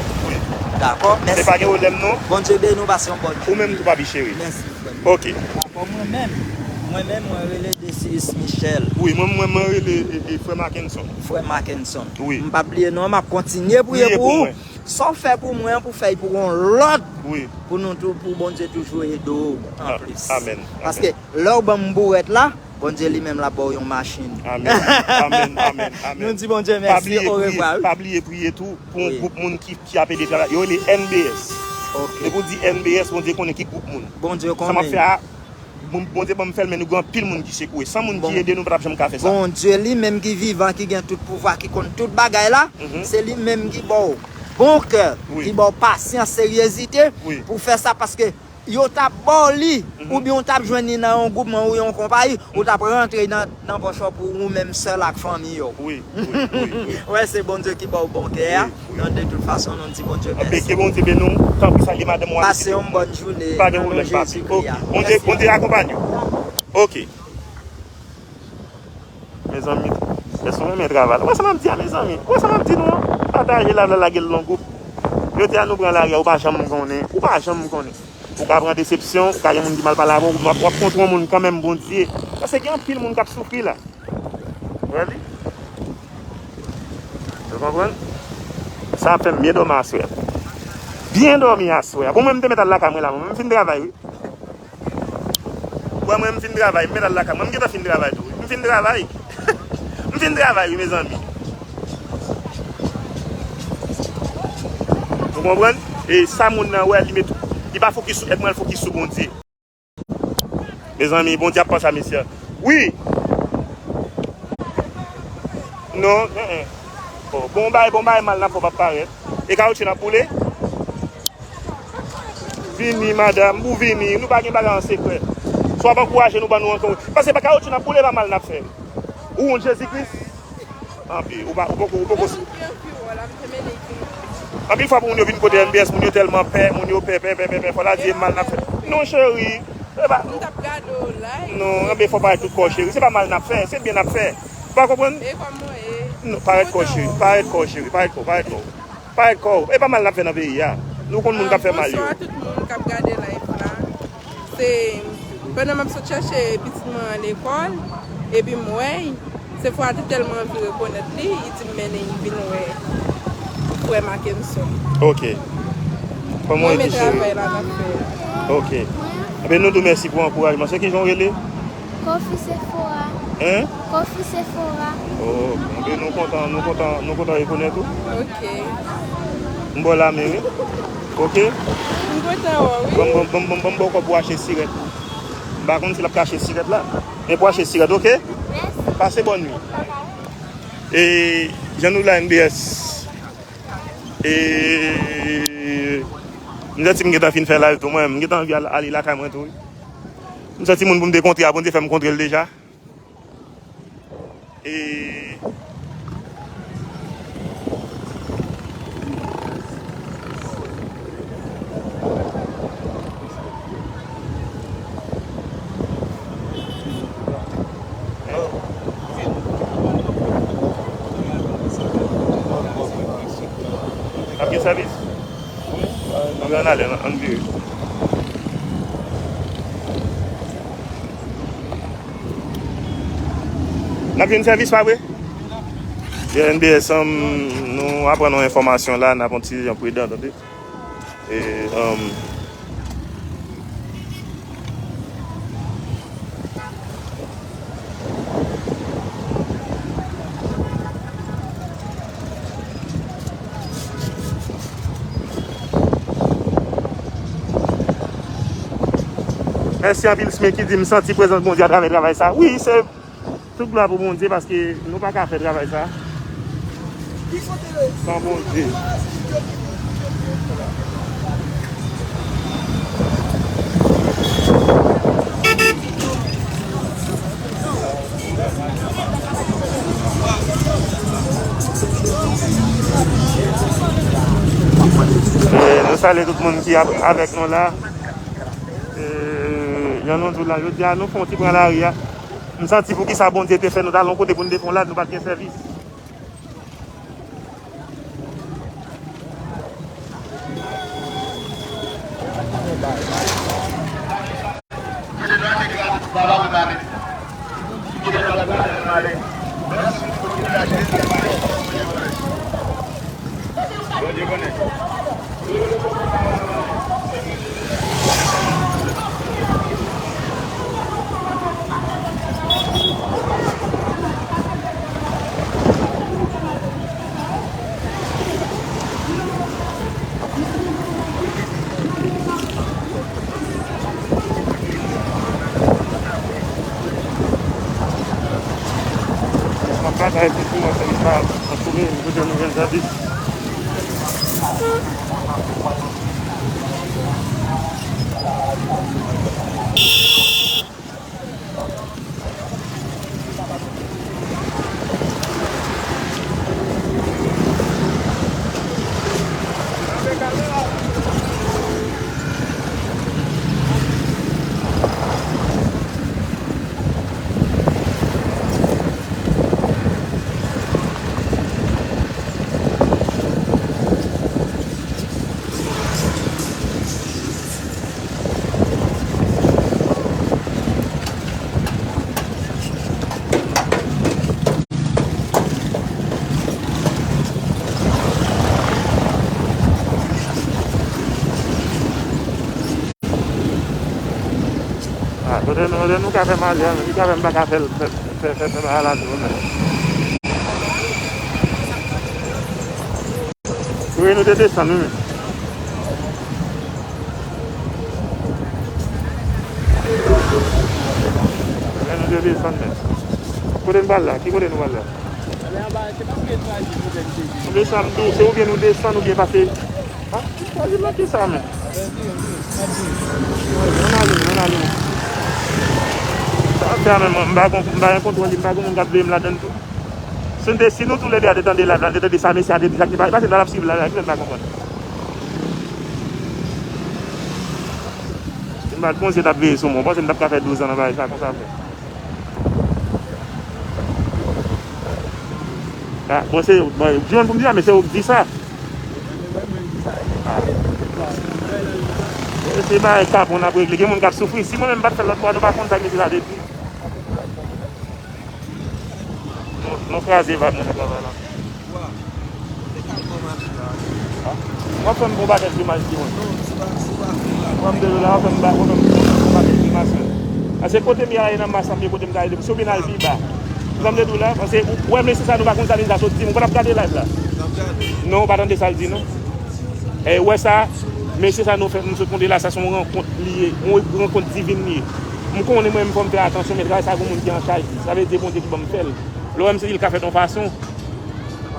Dakò? Mèsi. Men pa gen pwoblèm non. Bondye beni w, pase yon bòn jounen. Ou menm tou, papi cheri. Mèsi, frè m. Oke. Dakò, mwen menm, mwen menm, mwen rele Desius Michel. Wi, mwen, mwen, mwen rele, e, e, frè Mackenson. Frè Mackenson. Wi. M p ap bliye non, m ap kontinye priye pou ou. Sa w fè pou mwen an, pou fè l pou yon lòt. Wi. Pou nou tou, pou Bondye toujou ede w anplis. Amèn. Paske lè w ban m bourèt la, Bondye li menm l ap ba w yon machin. Amèn. Amèn, amèn, amèn. Nou di Bondye mèsi, orevwa, wi. Pa bliye priye tou pou yon gwoup moun ki, ki ap ede travay. Yo rele N B S. Oke. Depi w di N B S, Bondye konnen ki gwoup moun. Bondye konnen. Sa m ap fè a, Bon, Bondye ban m fè l, men nou gen anpil moun ki sekouye. San moun ki ede nou, nou pa t ap janm ka fè sa. Bondye li menm ki vivan, ki gen tout pouvwa, ki konn tout bagay la, se li menm ki ba w bon kè, wi, li ba w pasyans, seryezite, wi, pou fè sa, paske yo t ap ba w li, mhm, oubyen w t ap jwenn li nan yon gwoupman ou yon konpayi, ou t ap rantre nan, nan pòch ou pou ou menm sèl ak fanmi w. Wi, wi, wi, wi. Wè, se Bondye ki ba w bon kè a. Wi, wi. Donk, de tout fason, nou di Bondye mèsi. Ke Bondye beni w. Tanpri, salye madanm ou. Pase yon bòn jounen. Pa gen pwoblèm, papi. Ok. Bondye, Bondye akonpanye w. Ok. Mezanmi, èske w renmen travay la? Ou wè sa m ap di a, mezanmi? Ou wè sa m ap di nou an? Pataje live la, lage l nan gwoup. Yo di a nou pran lari a, ou pa janm konnen. Ou pa janm konnen. Ou ka pran desepsyon, ou ka gen moun ki mal pale avè w, w ap, w ap kontre yon moun kanmenm, Bondye. Paske gen anpil moun k ap soufri la. Ou wè li? Ou konprann? Sa ap fè m byen dòmi aswè. Byen dòmi aswè. Bon, mwen, m te mèt al lakay mwen la, mwen, m fin travay, wi. Bon, mwen, m fin travay, m mèt al lakay mwen, m gentan fin travay tou, wi. M fin travay. M fin travay, wi, mezanmi. Ou konprann? E sa moun nan wè, li met, li pa fokis sou èd mwen, li fokis sou Bondye. Mezanmi, Bondye ap panse a mesye a. Wi. Non, en, en. Oh, bon bay, bon bay, mal n ap fè w p ap parèt. E kawotchou n ap boule? Vini, madanm, ou vini, nou pa gen bagay an sekrè. Si w ap ankouraje nou, ban nou ankò. Paske pa kawotchou n ap boule, pa mal n ap fè. Ou wont Jezi Kris? Anpi, ou pa, ou poko, ou poko. Anpil fwa pou moun yo vin kote M B S, moun yo tèlman pè, moun yo pè, pè, pè, pè, pè, fò la di e mal n ap fè. Non, cheri, e pa. M t ap gade w live. Non, anben fò parèt tout kò w, cheri. Se pa mal n ap fè, se byen n ap fè. Ou pa konprann? E kòman w ye? Non, parèt kò w, cheri, parèt kò w, cheri, parèt kò w, parèt kò w. Parèt kò w. E pa mal n ap fè nan peyi a. Nou konn moun k ap fè mal yo. Bonswa tout moun k ap gade live la. Se pandan m ap sot chache pitit mwen an lekòl, epi m wè l, se fwa a te tèlman anvi rekonèt li, li di m mennen l vin wè frè Mackenson. Ok. Kòman w ye, ti cheri? Mwen renmen travay la n ap fè a. Ok. Enben, nou di w mèsi pou ankourajman. Se kijan w rele? Kofi Sephora. Hein? Kofi Sephora. Oh, enben nou kontan, nou kontan, nou kontan rekonèt ou. Ok. M ba w lamen, wi. Ok? M kontan wè w, wi. Ban m, ban m, ban m, ban m ba w kòb pou achte sirèt. M pa konn si l ap ka achte sirèt la. Men pou achte sirèt, ok? Mèsi. Pase bòn nwi. E, jan nou la N B S. E, m santi m gentan fin fè live tou, mwen, m gentan anvi al, ale lakay mwen tou, wi. M santi moun pou m te kontre a, Bondye fè m kontre l deja. E Ap gen sèvis? Ann ale, ann vire. N ap jwenn sèvis, pa vre? Gen N B S, um, nou aprann yon enfòmasyon la, n ap yon ti jan pridan, tande. E, um, Mèsi anpil, Smith ki di m santi prezans Bondye atravè travay sa. Wi, se tout glwa pou Bondye paske nou pa ka fè travay sa san Bondye. E, nou salye tout moun ki ap avèk nou la. E, jan nou di w la, jodi a nou fè yon ti pran lari a. M santi poukisa Bondye te fè nou t al yon kote pou n te fè yon live, nou pa t gen sèvis. M ap batay pou mwen fè m pa antoure m kote nou jwenn sèvis. Ah, kote nou, kote nou ka fè malè a, men ki ka fè m pa ka fè, fè, fè, fè, fè bagay la tou, men. Wi, nou te desann, wi. Wi, nou te desann, men. Kote n pral la? Ki kote nou pral la? Anben sa m di w, se oubyen nou desann, oubyen pase. Ah, ki twazyèm nan ki sa, men? Ann ale, ann ale. Sa ap fè a menm, m pa gon, m pa gen kontwòl li, m pa gen moun k ap veye m ladann tou. Si n te, si nou toulède a te tande live la, n te tande sa mesye a te di, sa k te pa, pase m pa t ap swiv live la, kilè m pa konprann. Si m pa t Bondye t ap veye sou mwen, w panse m t ap ka fè douz an nan bagay sa konsa, frè? Ah, bon, se, bon, di moun pou m di sa, men se ou k di sa. Se bagay kapon n ap regle. Gen moun k ap soufri. Si mwen menm m pa t fè l lòt bò, nou pa konn sa k mesye sa te di. Nou, nou kraze vibe nan travay la. W ap fè m bon pakèt imaj ki mwen. W ap de la, w ap fè m ba, w ap fè m bon pakèt imaj. Paske kote m ye a, e nan mas ap gen kote m ka rete. Si w vin al pi ba. Ou konprann m te di w la? Paske ou wè mesye sa, nou pa konn sa li ta sot di. M konn ap gade live la. Non, ou pa tande sa l di, non. E wè sa, mesye sa nou fè, nou sot monte la, sa se yon rankont li ye. Yon rankont divin li ye. M konnen mwen, m fò m fè atansyon, men travay sa, gon moun ki an chaj li. Sa vle di, Bondye ki ban m fè l. Lè w wè m se li ka fè t yon fason.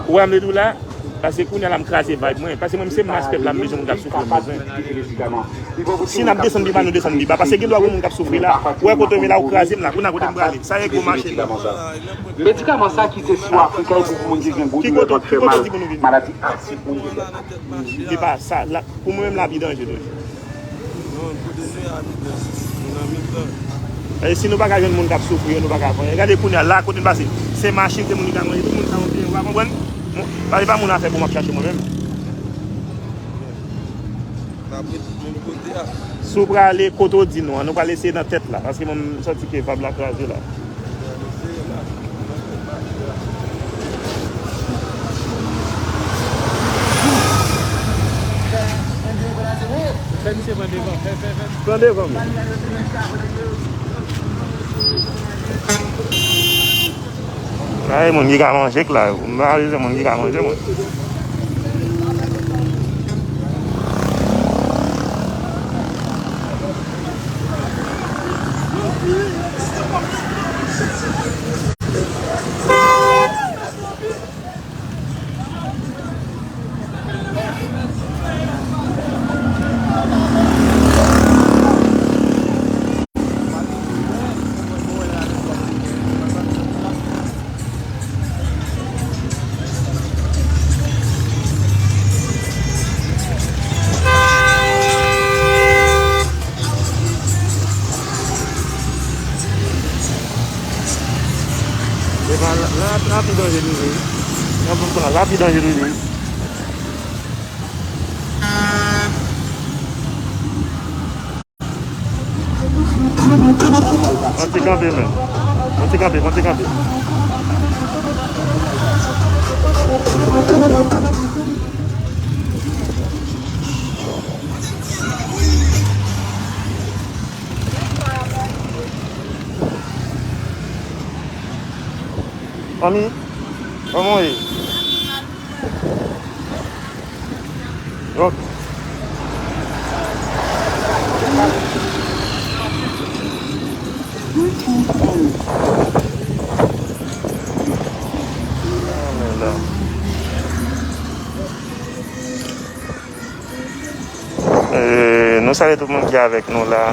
Ou wè m te di w la? Paske kounye a la m kraze vibe mwen. Paske mwen, m se mas pèp la, m bezwen moun k ap soufri, m bezwen. Si n ap desann pi ba, nou desann pi ba. Paske gen dwa gen moun k ap soufri la. Ou wè kote m ye la, ou kraze m la. Kounye a kote m prale? Sa e gwo machin la. Medikaman sa ki te sou Afrika e pou moun ki gen gwo doulè vant fè mal, maladi asid moun ki fè. Li pa sa. La, pou mwen menm, lavi danje toujou. Non, kote nou ye a mitan. Nou nan mitan. E si nou pa ka jwenn moun k ap soufri yo, nou pa ka fè anyen. Gade kounye a la, kote n pase. Se machin, se moun ki ka manje, tout moun sa yon byen, ou pa konprann? Bon, pa, se pa moun afè pou m ap chache mwen menm. N ap ret menm kote a. Si w prale kote w di nou an, nou pral eseye nan tèt la, paske mwen, m santi ke vibe la kraze la. Fè misye pran devan, fè, fè, fè. Pran devan, men. Ay, moun ki ka manje k la, m pa bezwen moun ki ka manje, mwen. Epa la, la, la pi danje toujou wi. Nan bon plan, la pi danje toujou wi. Mwen ti kanpe menm. Mwen ti kanpe, mwen ti kanpe. Fanmi, kòman w ye? Ok. Ah, men la. Nou salye tout moun ki avèk nou la.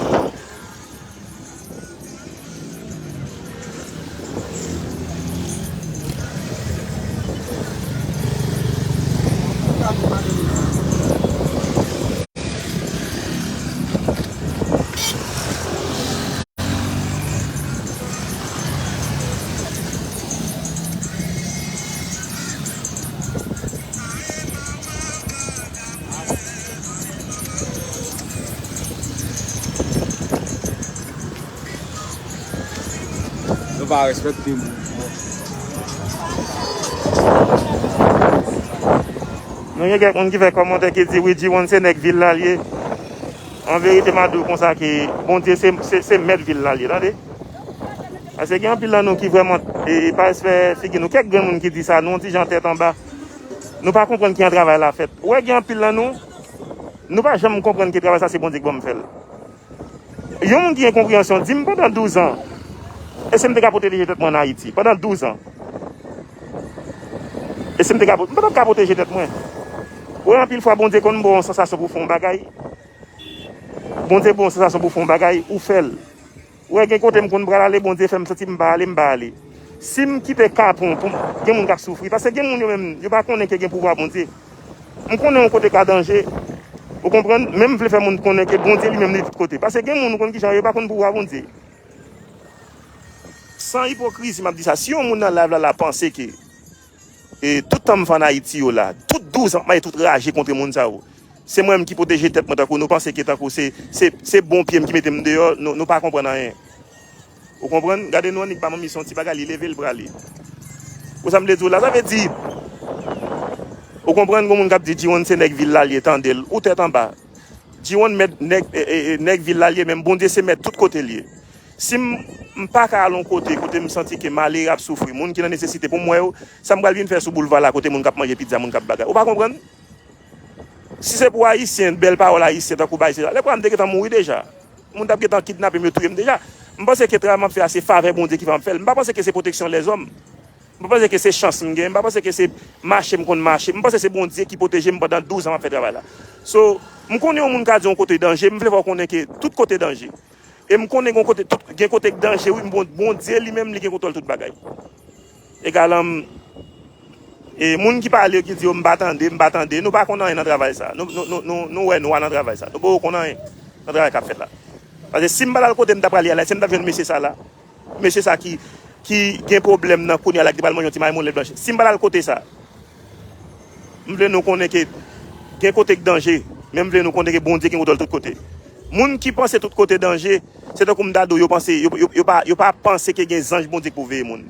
Yo pa respekte moun. Nou gen kèk moun ki fè kòmantè ki di, "Wi, G one se nèg vil la l ye." An verite, m a di w konsa ke Bondye se, se, se mèt vil la l ye, tande. Paske gen anpil nan nou ki vrèman, e, pa espè figi nou. Kèk grenn moun ki di sa, nou yon ti jan tèt anba. Nou pa konprann kijan travay la fèt. Ou wè, gen anpil nan nou, nou pa janm konprann ke travay sa se Bondye ki ban m fè l. Yon moun ki gen konpreyansyon, di m pandan douz an, èske m te ka pwoteje tèt mwen ann Ayiti? Pandan douz an. Èske m te ka, m pa t ap ka pwoteje tèt mwen. Ou wè, anpil fwa, Bondye konn ba w yon sansasyon pou w fè yon bagay. Bondye ba w yon sansasyon pou w fè yon bagay, ou fè l. Ou wè, gen kote m konn pral ale, Bondye fè m santi m pa ale, m pa ale. Si m kite kapon pou m, gen moun k ap soufri. Paske gen moun yo menm, yo pa konnen ke gen pouvwa Bondye. M konnen yon kote ka danje. Ou konprann? Men m vle fè moun konnen ke Bondye li menm li tout kote. Paske gen moun, ou konn kijan yo pa konn pouvwa Bondye. San ipokrizi, m ap di sa. Si yon moun nan live la, la panse ke, e, tout tan m fè ann Ayiti yo la, tout douz an, m ap mache tout raje kont moun sa yo. Se mwen menm ki pwoteje tèt mwen tankou nou panse ke tankou se, se, se bon pye m ki mete m deyò, nou, nou pa konprann anyen. Ou konprann? Gade nou annik ba manmi se yon ti bagay, li leve, l prale. Ou sa m vle di w la, sa vle di, ou konprann, gon moun k ap di G one se nèg vil la l ye, tande l, ou tèt anba. G one mèt, nèg, e, e, e, nèg vil la l ye, men Bondye se mèt tout kote l ye. Si m, m pa ka al yon kote, kote m santi ke malere ap soufri, moun ki nan nesesite, pou m wè yo, sa m pral vin fè sou boulva la, kote moun k ap manje pizza, moun k ap bagay. Ou pa konprann? Si se pou Ayisyen, bèl pawòl Ayisyen, tankou bagay se la, lè kwa m te gentan mouri deja. Moun t ap gentan kidnape m, yo touye m deja. M panse ke travay m ap fè a, se favè Bondye ki fè m ap fè l. M pa panse ke se pwoteksyon lèzòm. M pa panse ke se chans m gen. M pa panse ke se mache m konn mache. M panse se Bondye ki pwoteje m pandan douz an m ap fè travay la. So, m konnen yon moun ka di yon kote danje, m vle fè w konnen ke tout kote danje. E m konnen gen kote, tout, gen kote k danje, wi, m bon, Bondye li menm, li gen kontwòl tout bagay. Egal, um, e moun ki pale yo ki di yo, "M pa tande, m pa tande," nou pa konn anyen nan travay sa. Nou, nou, nou, nou, nou wè nwa nan travay sa. Nou poko konn anyen nan travay k ap fèt la. Paske si m pa t al kote m ta prale a la, si m ta jwenn mesye sa la, mesye sa ki, ki gen pwoblèm nan kounye a la, ki te pral manje yon ti mayi moun lèt blanch. Si m pa t al kote sa, m vle nou konnen ke gen kote k danje, men m vle nou konnen ke Bondye gen kontwòl tout kote. Moun ki panse tout kote danje, se tankou m ta di w, yo panse, yo, yo, yo pa, yo pa panse ke gen zanj Bondye k pou veye moun.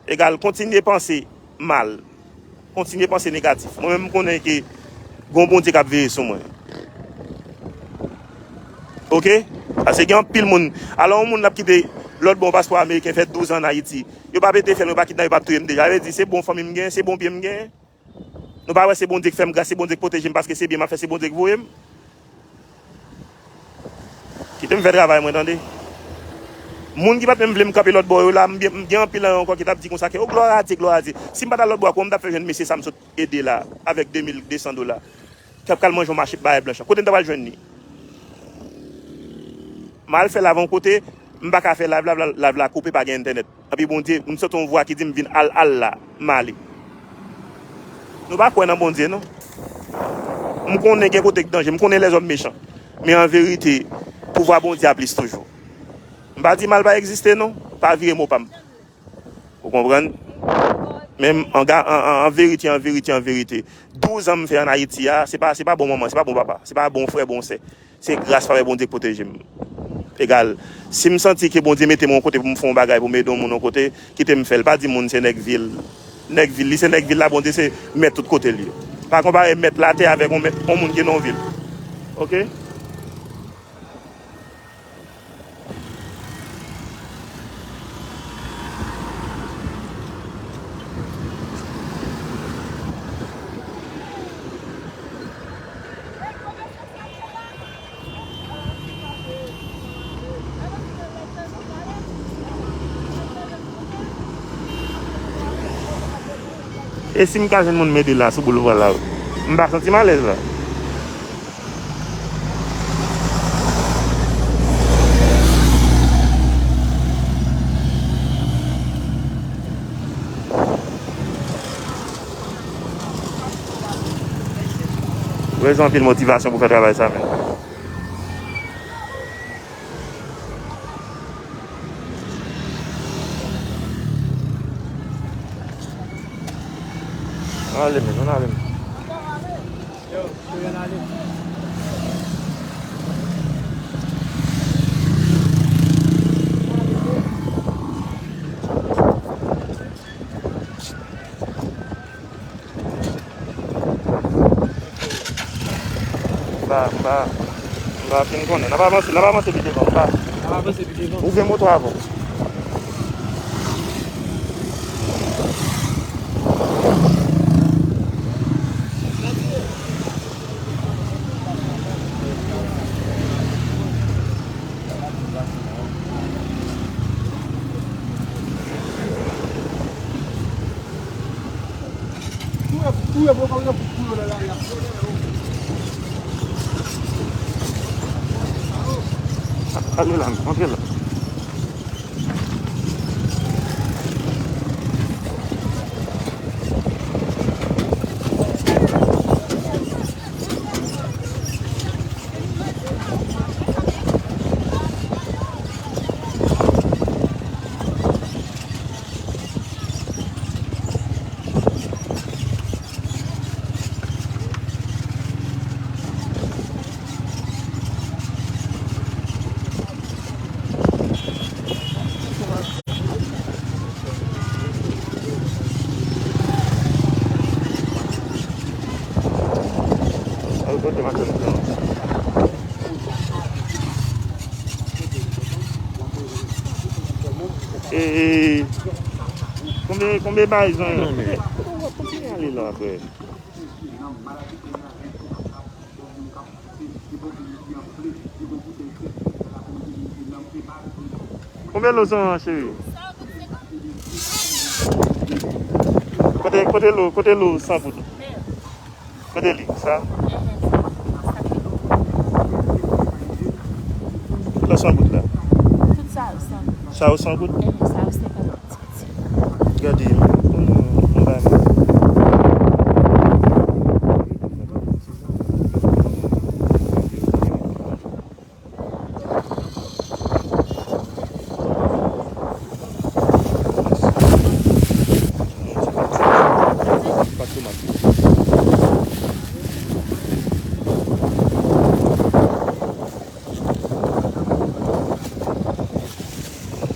Egal, kontinye panse mal. Kontinye panse negatif. Mwen menm, m konnen ke gon Bondye k ap veye sou mwen. Oke? Paske gen anpil moun. Alò, yon moun ap kite lòt bò yon paspò ameriken, fè douz an ann Ayiti. Yo pa pete fyèl, yo pa kidnape, yo pa touye m deja. Sa vle di, se bon fanmi m gen, se bon pye m gen. Nou pa wè se Bondye k fè m gras, se Bondye k pwoteje m paske se byen m ap fè, se Bondye k voye m. Kite m fè travay mwen, tande. Moun ki pa t menm vle m kanpe lòt bò yo la, m gen, m gen anpil nan yo ankò ki t ap di konsa ke, "O, glwa a Dye, glwa a Dye." Si m pa t al lòt bò a, kòman m t ap fè jwenn mesye sa m sot ede la, avèk de mil de san dola? K ap kal manje yon mache bay blanch lan. Kote m ta pral jwenn li? M al fè live yon kote, m pa ka fè live la, live la koupe, pa gen entènèt. Epi Bondye, m santi yon vwa ki di m vin al, al la, m ale. Nou pa kwè nan Bondye, non. M konnen gen kote k danje, m konnen lèzòm mechan. Men an verite, pouvwa Bondye a plis toujou. M pa di mal pa egziste, non. Pa vire mo pa m. Ou konprann? Men an, an, an, an verite, an verite, an verite, douz an m fè ann Ayiti a, se pa, se pa bon manman, se pa bon papa, se pa bon frè, bon sè. Se gras favè Bondye k pwoteje m. Egal, si m santi ke Bondye mete m yon kote pou m fè yon bagay, pou m ede yon moun yon kote, kite m fè l. Pa di moun se nèg vil. Nèg vil, li se nèg vil la, Bondye se mèt tout kote l ye. Pa konpare mèt latè avèk yon mèt, yon moun ki nan yon vil. Oke? E si m ka jwenn moun m ede la sou boulva la, m pa santi m alèz la. Bezwen anpil motivasyon pou fè travay sa, men. Ann ale, men, ann ale, men. M pa, m pa, m pa fin konnen. N ap avanse, n ap avanse pi devan. M pa. N ap avanse pi devan. Ou gen moto avè w. Ale la, antre la. Al kote machann nan. E, konbyen, konbyen bagay zon yo? Kontinye ale la, frè. Konbyen lo san an, cheri? Kote, kote lo, kote lo san goud? Kote li, sa? Lo san goud la. Tout sa yo san goud. Sa yo san goud? Sa yo senkant goud. Gade, yon, yon bagay. Pat tomat.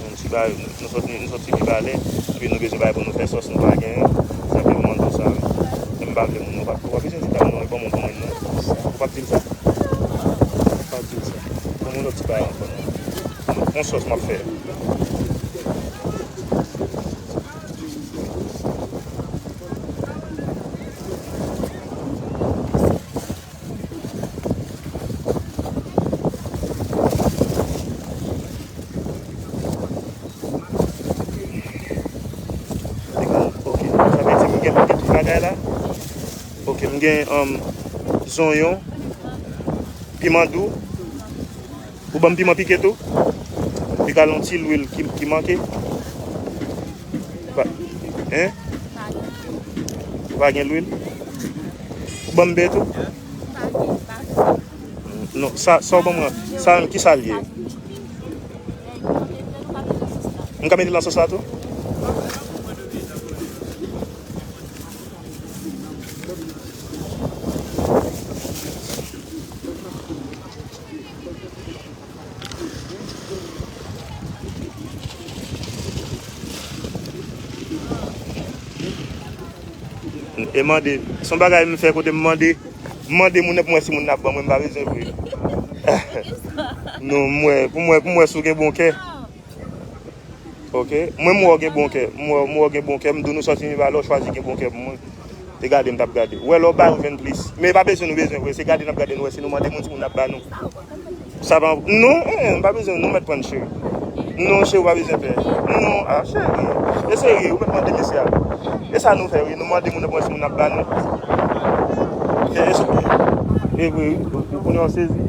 Yon ti bagay, nou soti, nou soti Mibalè, epi nou bezwen bagay pou nou fè sòs, nou pa genyen. Sa fè mwen di w sa, wi. Men m pa vle moun nan pa, w pa bezwen di ta non, e ban mwen, ban mwen non. Ou p ap di m sa? Ou p ap di m sa. Ban mwen lòt ti bagay ankò non. Yon sòs m ap fè. Ok, sa vle di m gen, m gen tout bagay la. Ok, m gen, um, zonyon, piman dou. Ou ban m piman pike tou? Li ka yon ti lwil ki, ki manke. Pa, hein? Ou pa gen lwil? Ou ban m bè tou? Non, sa, sa w ban mwen, sa menm, ki sa l ye? M ka mete l nan sòs la tou? E mande, se yon bagay m fè kote m mande, m mande moun nan pou m wè si moun nan ap ban mwen, m pa bezwen vre. Non, m wè, pou m wè, pou m wè si w gen bon kè. Ok, mwen m wè w gen bon kè, m wè, m wè w gen bon kè, m di w nou sòti Mibalè, w chwazi gen bon kè pou mwen. Te gade m t ap gade. Ou wè lè w bay ou jwenn plis. Men e pa bezwen nou bezwen vre, se gade n ap gade nou wè si nou mande moun si moun ap ba nou. Sa pa, non, eh, m pa bezwen, nou mèt pran cheri. Non, cheri, ou pa bezwen pè. Non, ah, cheri. E serye, ou mèt mande mesye a. E sa nou fè, wi, nou mande moun nan pou wè si moun ap ba nou. E, e, e, e, ou konnen w sezi.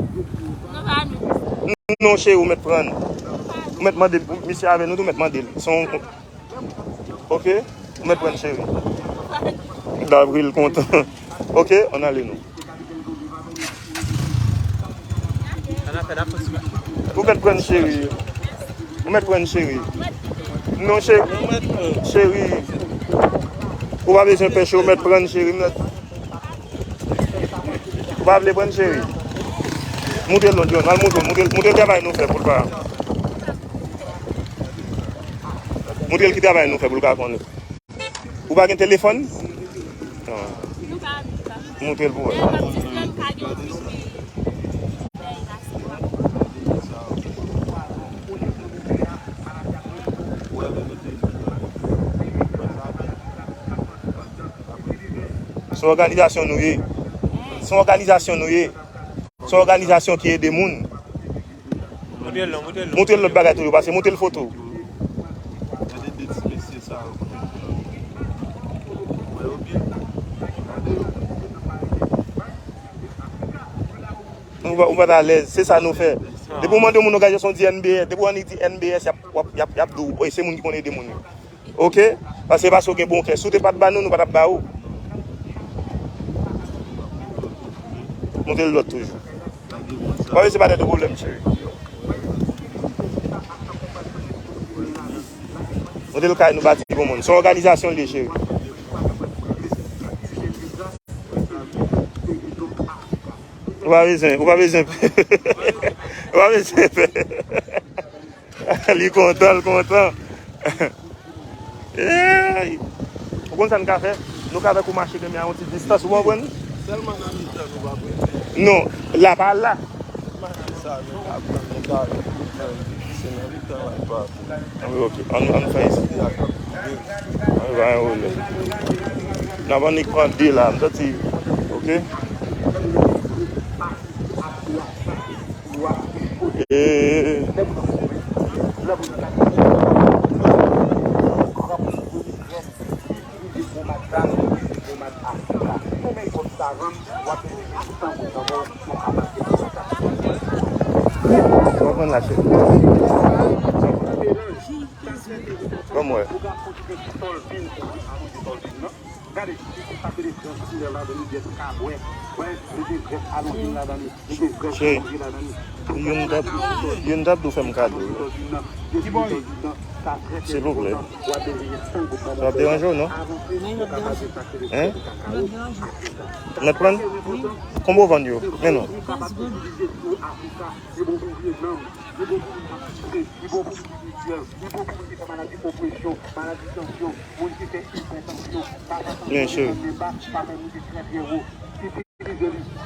Non, cheri, ou mèt pran. Ou mèt mande, misye avè nou tou, ou mèt mande l. Se yon, ok? Ou mèt pran cheri. Davril kontan. Ok, ann ale non. Ou mèt prann cheri. Ou mèt prann cheri. Non, cheri. Cheri. Ou pa bezwen pèche, ou mèt prann cheri. Ou pa vle prann cheri. Moutre l lòt yonn, al moutre l, moutre l, moutre l travay nou fè pou l pa. Moutre l ki travay nou fè pou l ka konnen. Ou pa gen telefòn? Non. Moutre l pou wè. Se yon òganizasyon nou ye. Se yon òganizasyon nou ye. Se yon òganizasyon ki ede moun. Montre l non, montre l non. Montre l lòt bagay toujou, pase montre l foto. Gade de ti mesye sa yo. Wè yo byen. Ou pa, ou pa t alèz, se sa nou fè. Depi w mande yon moun òganizasyon, di N B S, depi w annik di N B S, y ap, w ap, y ap, y ap di w, oy, se moun ki konn ede moun yo. Oke? Paske, paske w gen bon kè. Si w te pa t ba nou, nou pa t ap ba ou. Montre l lòt toujou. Ou pa bezwen pa tèt ou pwoblèm, cheri. Montre l kay nou bati pou moun. Se yon òganizasyon l ye, cheri. Ou pa bezwen, ou pa bezwen, ou pa bezwen pè. Li kontan, li kontan. Ey! Ou konn sa n ka fè? Nou ka fè kou mache demen a yon ti distans, ou konprann? Sèlman nan mitan nou pa prete. Non, la pa la. Sa nou ka pran, nou ka, se nan mitan la pa. Ann, ok, ann, ann fè isi. Ann, pa gen pwoblèm. N ap annik pran de la, m santi, ok? E, w ap konn lache. Ban m wè. Cheri, youn t ap, youn t ap dwe fè m kado. Silvouplè. Sa ap deranje w, non? Hein? Mèt pran? Konbyen w vann yo? Men non. Men cheri.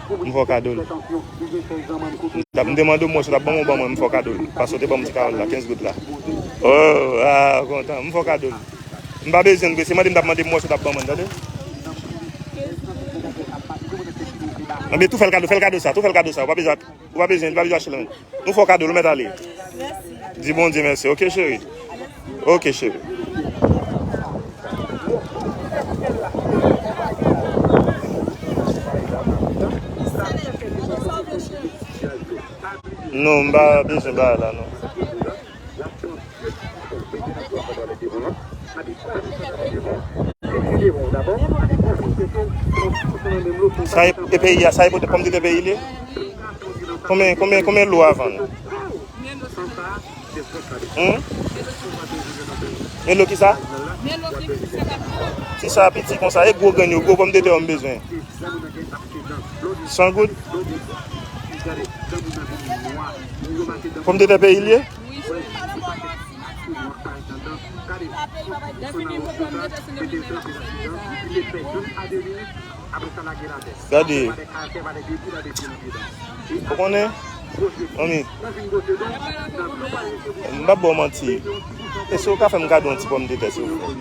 M fè w kado l. M t ap, m te mande w mwen si w t ap ban mwen, w ban mwen, m fè w kado l. Paske w te ban m ti kawòl la, kenz goud la. Oh, ah, kontan, m fè w kado l. M pa bezwen l vre, se mande m t ap mande m wè si w t ap ban mwen, tande? Anben, tou fè l kado, fè l kado sa, tou fè l kado sa, ou pa bezwen, ou pa bezwen, ou pa bezwen achte l. Nou fè w kado l, ou mèt ale. Di Bondye mèsi, ok, cheri? Ok, cheri. Non, m pa bezwen bagay la, non. Sa e, e peyi a, sa e pote pòmdetè peyi li? Konbyen, konbyen, konbyen lo a vann? Hmm? Melo kisa? Ti sa piti konsa, e gwo grenn yo, gwo pòmdetè yo m bezwen. San goud? Pòmdetè peyi l ye? Gade. Ou konnen? Manmi. M p ap ba w manti. E si w ka fè m kado yon ti pòmdetè, silvouplè?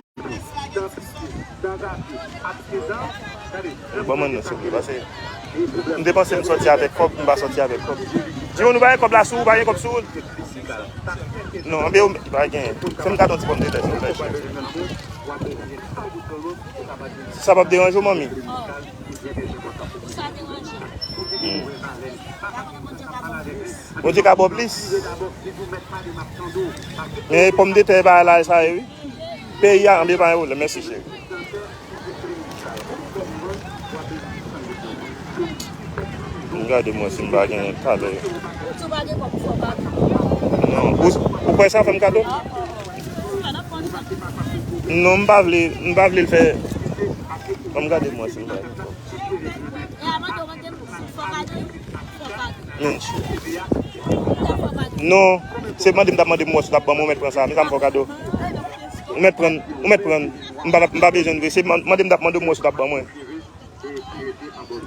Ban mwen non, silvouplè, paske m te panse m sòti avèk kòb, m pa sòti avèk kòb. Djounou, pa gen kòb la sou ou, pa gen kòb sou ou? Non, anben, ou pa gen. Fè m kado yon ti pòmdetè, silvouplè. Si sa p ap deranje w, manmi. Hmm. Bondye ka ba w plis. Men pòmdetè bagay la, e sa ye, wi. Peyi a, anben pa gen pwoblèm. Mèsi, cheri. M gade mwen si m pa gen talè. Ou di w pa gen kòb pou fè w kado. Non. Ou, ou kwè sa fè m kado? Non, m pa vle, m pa vle l fè. Ban m gade mwen si m pa gen kòb. E a mande w mande m si fè w kado, fè w kado. Men, non, se mande m t ap mande m wè si w t ap ban mwen, ou mèt pran sa. Men sa m fè w kado. Ou mèt pran, ou mèt pran. M pa, m pa bezwen l vre. Se man-, mande m t ap mande m wè si w t ap ban mwen.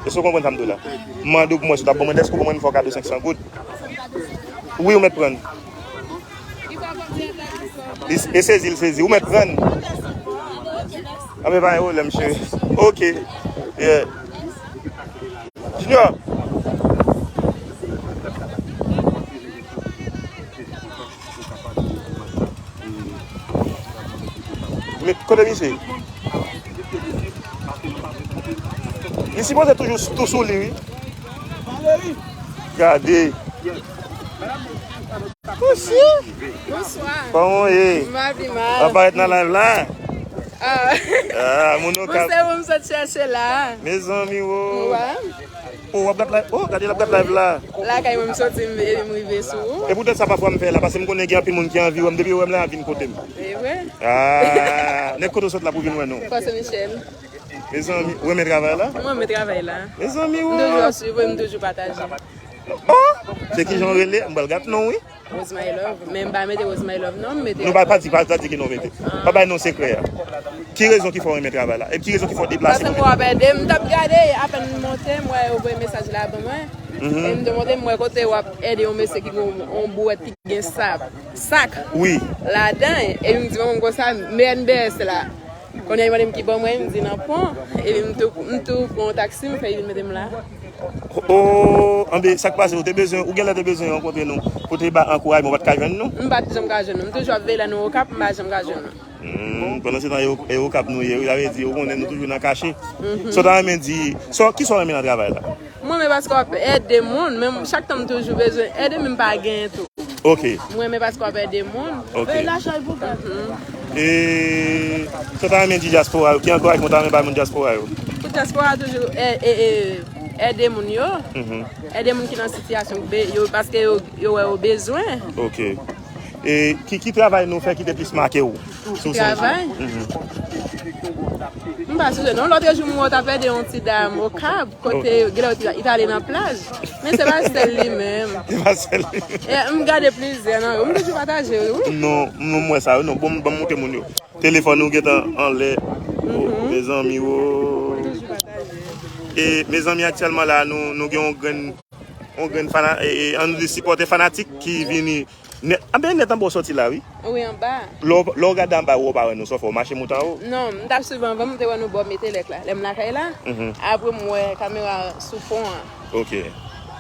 Èske w konprann sa m di w la? M mande w pou mwen si w t ap ban mwen, lèske w ban mwen, m fè w kado senk san goud. Wi, ou mèt pran. Li s-, e sezi, l sezi. Ou mèt pran. Anben, pa gen pwoblèm, cheri. Ok. Yeah. Junior. Men, kote misye? Li sipoze toujou s-, tou sou li, wi. Gade. Kouchi. Bonswa. Kòman w ye? M pa pi mal. W ap parèt nan live la? Ah. Ah, moun yo ka. Bon, se ou m sot chèche la. Mezanmi, wo. Ou wè? Oh, w ap gad live. Oh, gade l ap gad live la. Lakay mwen m soti, m, epi m rive sou ou. E poutèt sa pafwa m fè la, paske m konnen gen anpil moun ki anvi wè m, depi yo wè m la, y ap vin kote m. E vre? Ah, nèg kote w sot la pou vin wè nou. Fòs Michel. Mezanmi, ou renmen travay la? Mwen renmen travay la. Mezanmi, wo. M toujou ap swiv ou, m toujou pataje. Oh! Se kijan w rele? M pral gad non w, wi. Rose My Love. Men m pa mete Rose My Love non, m mete. Nou pa, pa di, pa, pa di ki non w mete. Ah. Pa bay non sekrè a. Ki rezon ki fè w renmen travay la? E ki rezon ki fè w deplase pou vin? Paske mwen ap ede, m t ap gade, apèn m monte, m wè yo voye mesaj la ban mwen. Mhm. E m te monte, m wè kote w ap ede yon mesye ki gen yon, yon bouwèt ki gen sab, sak. Wi. Ladan, e m di manman m konsa, men M B S la. Kounye a, li mande m ki bò mwen, m di nan pon. Epi m tou, m tou pran yon taksi, m fè li mete m la. Oh, anben, sa k pase, ou te bezwen, ou genlè te bezwen rankontre nou, pou te ba ankourajman, ou pa t ka jwenn nou? M pa t janm ka jwenn nou. M toujou ap veye lè nou Okap, m pa janm ka jwenn nou. Hmm, pandan se tan, e O-, e Okap nou ye, wi, sa vle di, ou konnen nou toujou nan kache. Mhm. Sa w ta renmen di, sa, kisa w renmen nan travay la? Mwen, men paske w ap ede moun, men chak tan m toujou bezwen ede, men m pa genyen tou. Ok. Mwen, men paske w ap ede moun. Ok. Mhm. E sa w ta renmen di dyaspora yo? Ki ankourajman w ta renmen bay moun dyaspora yo? Pou dyaspora toujou e-, e-, e-, ede moun yo. Mhm. Ede moun ki nan sitiyasyon be-, yo, paske yo, yo wè yo bezwen. Ok. E ki, ki travay nou fè ki te plis make w? Sou Travay? Mhm. M pa sonje non, lòt jou m wè w t ap ede yon ti dam Okap, kote genlè li t ale nan plaj. Men se pa sèl li menm. Se pa sèl li. E, m gade plizyè nan yo. M toujou pataje yo, wi. Non, m, m wè sa, wi. Non, bon, ban m montre moun yo. Telefòn ou gentan anlè. Oh, mhm, mezanmi, wo. M toujou pataje. E, mezanmi, aktyèlman la, nou, nou gen yon grenn, yon grenn fana-, e, e, ann di sipòtè fanatik ki vini nèt, anben nèt anba w sòti la, wi. Wi, anba. Lè w, lè w gade anba ou, ou pa wè nou, sa w fè, w mache moute anwo? Non, m t ap swiv anvan, m te wè nou bò Metelèk la. Lè m lakay la, mhm, apre m wè kamera sou pon an. Ok.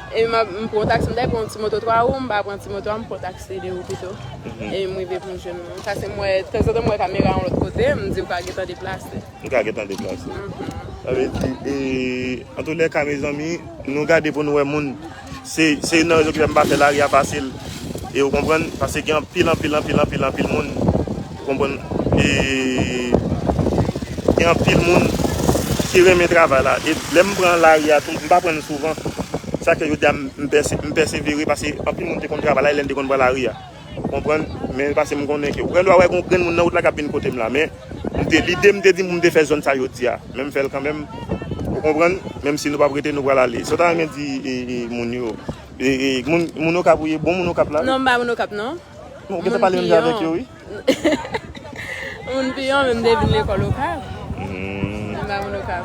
E m ap, m pran taksi, m ta pran ti moto twa wou, m pa pran ti moto a, m pran taksi de wou pito. Mhm. E m rive pou m jwenn nou. Paske m wè, tanzantan m wè kamera yon lòt kote, m di ou ka gentan deplase. M ka gentan deplase. Mhm. Sa vle di, e, antoulèka, mezanmi, nou gade pou nou wè moun. Se, se youn nan rezon ki fè m pa fè lari a fasil. E ou konprann? Paske gen anpil, anpil, anpil, anpil, anpil moun. Ou konprann? E gen anpil moun ki renmen travay la. E lè m pran lari a tou, m pa pran l souvan. Sa k fè jodi a m, m pèse-, m pèsevere, paske anpil moun te konn travay la, e lè n te konn pran lari a. Ou konprann? Men paske m konnen ke, ou gen dwa wè gon grenn moun nan wout la k ap vin kote m la, men m te, lide m te di m pou m te fè zòn sa jodi a. Men m fè l kanmenm. Ou konprann? Menm si nou p ap rete, nou pral ale. Sa w ta renmen di, e, e, moun yo? E, e, moun, moun Okap ou ye? Bon moun Okap la? Non, m pa moun Okap, non. Non, ou gentan pale menm jan avèk yo, wi. Moun Piyon, men m te vin lekòl Okap. Hmm. M pa moun Okap.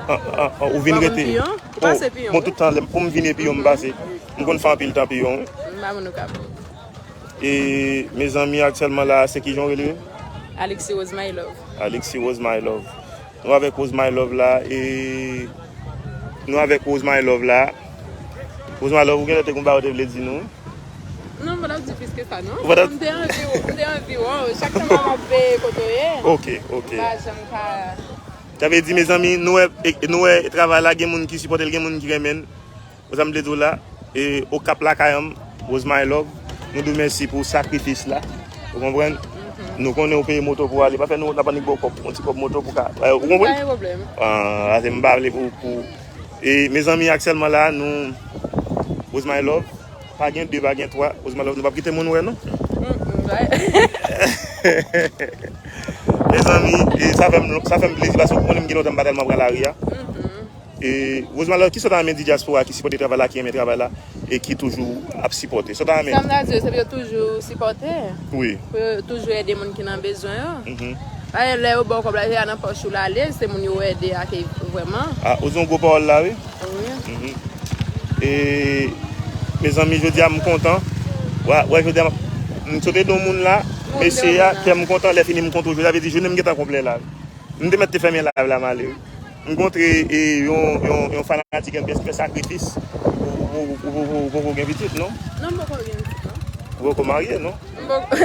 Ah, ah, ah, ou vin rete? Piyon? Ou pase Piyon, bon, wi. Tout tan, lè m, pou m vin Piyon, m pase. M konn fè anpil tan Piyon, wi. M pa moun Okap. E, mezanmi, aktyèlman la, se kijan w rele? Alexis Rose My Love. Alexis Rose My Love. Nou avèk Rose My Love la, e nou avèk Rose My Love la. Rose My Love, ou genlè te gon bagay ou te vle di nou? Non, m pa t ap di plis ke sa, non. Ou pa t ap M te anvi, m te anvi wè w. Chak tan m ap veye kote w ye. Ok, ok. M pa janm ka. Sa vle di, mezanmi, nou wè, e, nou wè travay la, gen moun ki sipòte l, gen moun ki renmen l. Ou sa m vle di w la, e, Okap lakay an, Rose My Love, nou di w mèsi pou sakrifis la. Ou konprann? Mhm. Nou konnen w peye moto pou w ale. Pa fè nou, n ap annik ba w kòb, yon ti kòb moto pou ka, ou konprann? Pa gen pwoblèm. Ah, ase m pa vle pou, pou, E mezanmi, aktyèlman la, nou, Rose My Love, pa gen de, pa gen twa, Rose My Love, nou p ap kite moun wè, non? Mezanmi, e sa fè m, sa fè m plezi, paske ou konnen m gen lontan m pa tèlman pran lari a. E Rose My Love, kisa w ta renmen di dyaspora ki sipòte travay la, ki renmen travay la, e ki toujou ap sipòte? Sa w ta renmen? Sa m ta di yo, se pou yo toujou sipòte. Wi. Pou yo toujou ede moun ki nan bezwen yo. Paske lè yo ba w kòb la, se a nan pòch ou l ale, se moun yo ede a ki vrèman. A, ou di yon gwo pawòl la, wi. Wi. E, mezanmi, jodi a m kontan. Wè, wè, jodi a m, m sot ede yon moun la, mesye a, kè m kontan, lè fini m kontan, jodi a vle di jounen m gentan konplè la. M te mèt te fèmen live la, m ale, wi. M kontre, e, yon, yon, yon fanatik M P S ki fè sakrifis pou, pou, pou, pou, pou, pou gen pitit, non? Non, m poko gen pitit, non. Ou poko marye, non? M poko.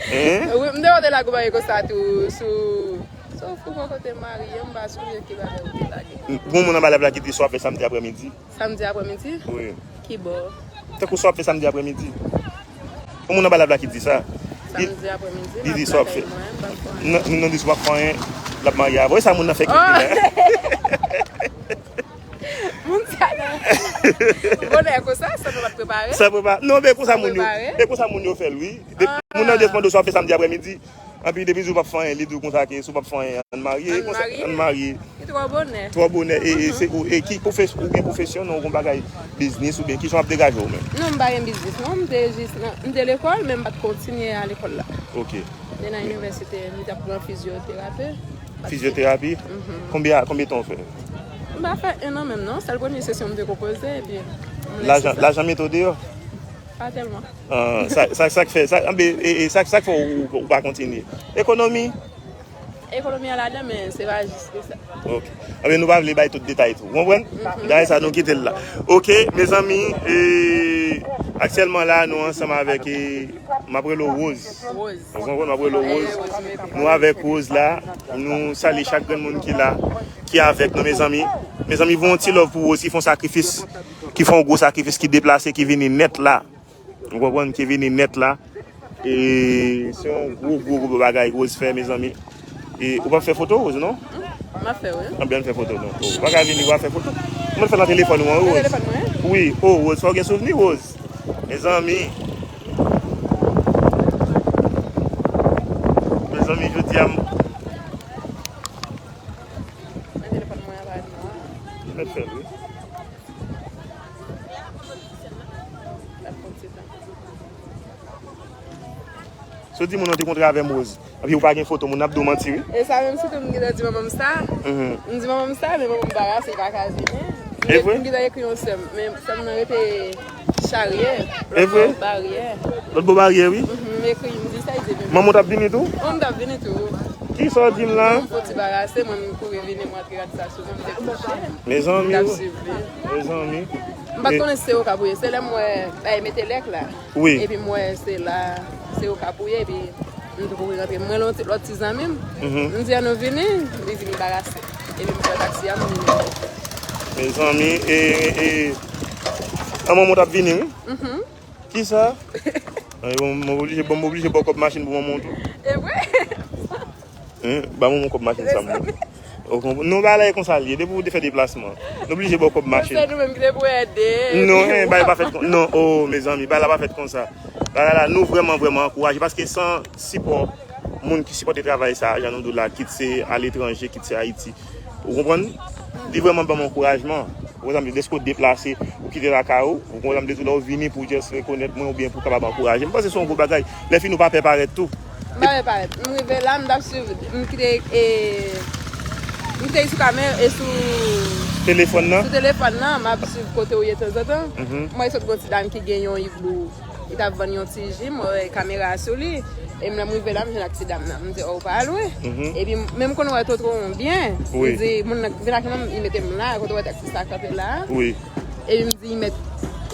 Hein? Wi, m te wè w te lage yon bagay konsa tou, sou, sou fou poko te marye, m pa sonje ki bagay ou te lage. Gon moun anba live la ki di sa w ap fè samdi aprèmidi. Samdi aprèmidi? Wi. Ki bò? Tankou sa w ap fè samdi aprèmidi. Yon moun anba live la ki di sa. Samdi aprèmidi, li di sa w ap fè. Nan, nan di sa w ap fè anyen, l ap marye avè w. E sa moun nan fè ki la. Moun sa la. Bonè konsa, sa nou pa t prepare. Sa prepa-, non, men konsa moun yo, men konsa moun yo fè l, wi. Moun nan di mande w sa w ap fè samdi aprèmidi. Anpi depi di w p ap fè anyen, li di w konsa ke si w p ap fè anyen, ann marye. Ann marye. Ann marye. Ki twò bonè. Twò bonè. E, e, se, ou, e ki pwofes-, ou gen pwofesyon, non, ou gen bagay biznis oubyen kijan w ap degaje w menm? Non, m pa gen biznis, non. M te jis nan, m te lekòl, men m pa t kontinye a lekòl la. Ok. M te nan inivèsite, m t ap pran fizyoterapi. Fizyoterapi? Konbyen, konbyen tan w fè? M pa fè en an menm, non. Sèl premye sesyon m te konpoze, epi m lese sa. Lajan, lajan mete w deyò? Pa tèlman. Ah, sa, sa, sa k fè, sa, anben, e, e, sa, sa k fè ou, ou, ou pa kontinye? Ekonomi? Ekonomi an ladan, men se pa jis de sa. Ok. Anben, nou pa vle bay tout detay tou. Ou konprann? Dayè sa, nou kite l la. Ok, mezanmi, e, aktyèlman la, nou ansanm avèk, e, m ap rele w Rose. Rose. Ou konprann? M ap rele w Rose. Nou avèk Rose la. Nou salye chak grenn moun ki la, ki avèk nou, mezanmi. Mezanmi, voye yon ti love pou Rose, ki fè yon sakrifis, ki fè yon gwo sakrifis, ki deplase, ki vini nèt la. Ou konprann, ki vini nèt la. E se yon gwo, gwo, gwo bagay Rose fè, mezanmi. E ou p ap fè foto, Rose, non? M ap fè, wi. Anben, ann fè foto, non. Ou pa ka vini, ou pa fè foto. Mwen fè nan telefòn ou an, wi, Rose. Nan telefòn mwen? Wi. Oh, Rose, fò w gen souvni, Rose. Mezanmi. Mezanmi, jodi a m... Nan telefòn mwen an, pa di non. Mèt fè l, wi. Si w di moun nan te kontre avè m, Rose, epi ou pa gen foto, moun nan ap di w manti, wi. E sa menm sitou m gentan di manman m sa. M di manman m sa, men manman m anbarase, li pa ka vini. E vre? M gentan ekri yon sè m, men sè m nan rete Charye. E vre? Lòt bò baryè. Lòt bò baryè, wi. M ekri, m di sa, li di, men manman w t ap vini tou? Manman m t ap vini tou. Kisa w di m la? Mwen fè yon ti barase, mwen m kouri vini, mwen antre gade sa sou mwen, m te kouche. Mezanmi, mezanmi. M pa t konnen se okap ou ye. Se lè m wè, bay mete lèk la. Wi. Epi m wè se la, se okap ou ye, epi m tou kouri rantre. Mwen, lòt ti, lòt ti zanmi m, m di, "An nou vini," li di m barase. Epi m pran taksi a, m vini. Mezanmi, e, e, an manman w t ap vini, wi. Kisa? Bon, m oblije, bon, m oblije ba w kòb machin pou manman w tou. E vre? Hein? Ba manman w kòb machin sa, m. Ou konprann? Non, bagay la e konsa l ye. Depi w te fè deplasman, nou oblije ba w kòb machin. Se nou menm ki te pou ede. Non, hein, bagay pa fèt kon, non, oh, mezanmi, bagay la pa fèt konsa. Bagay la, nou vrèman, vrèman ankouraje, paske san sipò moun ki sipòte travay sa, jan nou di w la, kit se aletranje, kit se Ayiti, ou konprann? Li vrèman ban m ankourajman. Ou konprann sa m di w, deske w deplase, ou kite lakay ou, ou konprann sa m di w, lè w vini pou w just rekonèt mwen oubyen pou w kapab ankouraje m. M panse se yon gwo bagay. Lè fini ou pa pè parèt tou. M pa pè parèt. M rive la, m t ap swiv, m kite, e, m kite sou kamè-, e sou telefòn nan. Sou telefòn nan, m ap swiv kote w ye tanzantan. M wè sot gon ti dam ki gen yon iglou. Li t ap vann yon ti ji, m wè kamera a sou li. E m, lè m rive la, m jwenn ak ti dam nan. M di, "Oh, ou pa lwen." Epi, men m konn wè twotwo an byen. M di, "Moun nan vin ak mwen, li mete m la, kote w wè taksi sa kanpe la a?" Epi m di, "Li mèt,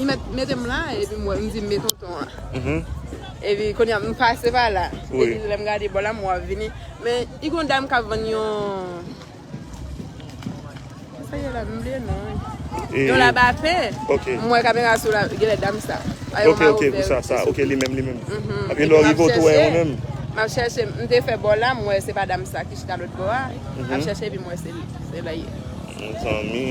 li mèt mete m la," epi m wè, m di, "M met tonton an." Epi, kounye a, m pase pa la. Epi, lè m gade bò la, m wè w ap vini. Men, li gon dam k ap vann yon Sa ye la, m bliye non. Yon labapen. Ok. M wè kamera sou la, genlè dam sa. Ok, ok, pou sa, sa. Ok, li menm, li menm. Epi lè w rive, w tou wè yon menm. M ap chèche, m te fè bò la, m wè se pa dam sa ki chita lòt bò a. M ap chèche, epi m wè se li. Se la ye. Mezanmi.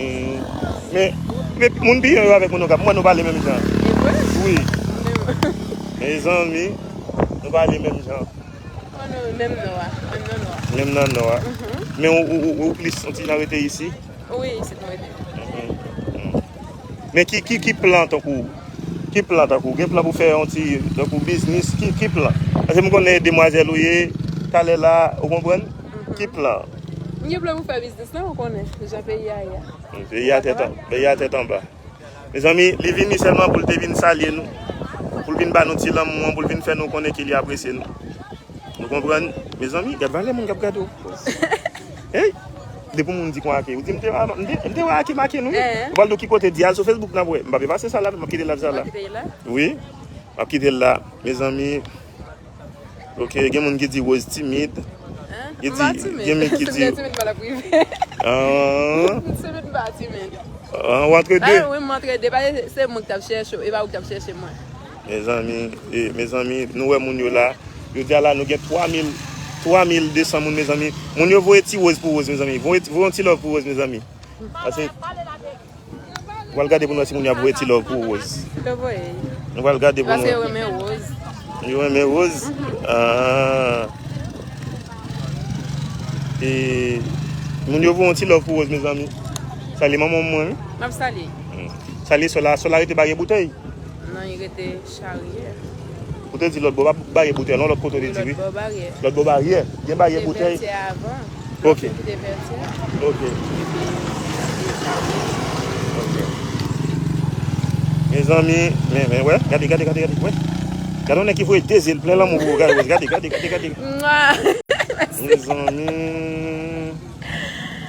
Men, men moun Piyon yo avèk moun Okap, m wè nou pale menm jan. E vre? Wi. Mezanmi, nou pale menm jan. Menm nan nò a. Menm nan nò a. Men ou, ou, ou, ou plis yon ti jan rete isi? Wi, isit mwen rete. Men ki, ki, ki plan tankou, ki plan tankou, gen plan pou fè yon ti, tankou biznis, ki, ki plan? Paske m konnen demwazèl ou ye, talè la, ou konprann? Ki plan? M gen plan pou fè biznis la, ou konnen, jan peyi a ye a. Peyi a tèt an, peyi a tèt anba. Mezanmi, li vini sèlman pou l te vin salye nou, pou l vin ba nou ti lanmou an, pou l vin fè nou konnen ke li apresye nou. Ou konprann? Mezanmi, gad valè moun k ap gade w. Hey! Depi moun di konn ake, ou di m te, m te, m te wè ake make nou wi. Ou pral di w ki kote di al sou Facebook n ap wè. M p ap efase sa la, m ap kite live sa la. Wi, m ap kite l la. Mezanmi, ok, gen moun ki di Rose timid. Ki di, gen moun ki di. An, ou antre de. Wi, m antre de. Paske se mwen ki t ap chèche w, e pa ou ki t ap chèche mwen. Mezanmi, e, mezanmi, nou wè moun yo la. Jodi a la, nou gen twa mil, twa mil de san moun, mezanmi. Moun yo voye ti Rose pou Rose, mezanmi. Voye, voye yon ti love pou Rose, mezanmi. Paske, nou pral gade pou nou wè si moun yo ap voye ti love pou Rose. Yo voye. Nou pral gade pou nou wè. Paske yo renmen Rose. Yo renmen Rose? Ah. E, moun yo voye yon ti love pou Rose, mezanmi. Salye manman mwen, wi. M ap salye. Salye sè la, sè la rete Baryè Boutèy. Non, li rete Charye. Ou te di lòt bò, pa Baryè Boutèy, non, lòt kote ou te di, wi. Lòt bò Baryè. Lòt bò Baryè. Gen Baryè Boutèy. Te Vètyè avan. Ok. Te Vètyè. Ok. Epi, epi Charye. Ok. Mezanmi, men, men, wè, gade, gade, gade, gade, wè. Gade yon nèg ki voye de zye l plen lanmou pou ou, gade, gade, gade, gade, gade. Mwa. Mezanmi.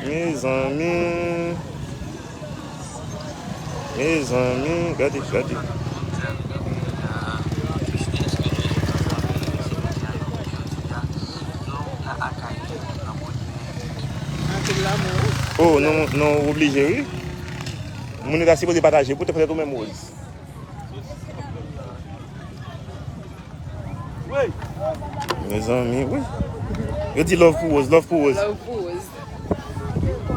Mezanmi. Mezanmi, gade, gade. Anpil lanmou, wi. Oh, non, non, oblije, wi. Moun yo ta sipoze pataje, poutèt, poutèt ou menm, Rose. Mezanmi, wi. Yo di love pou Rose, love pou Rose. Love pou Rose.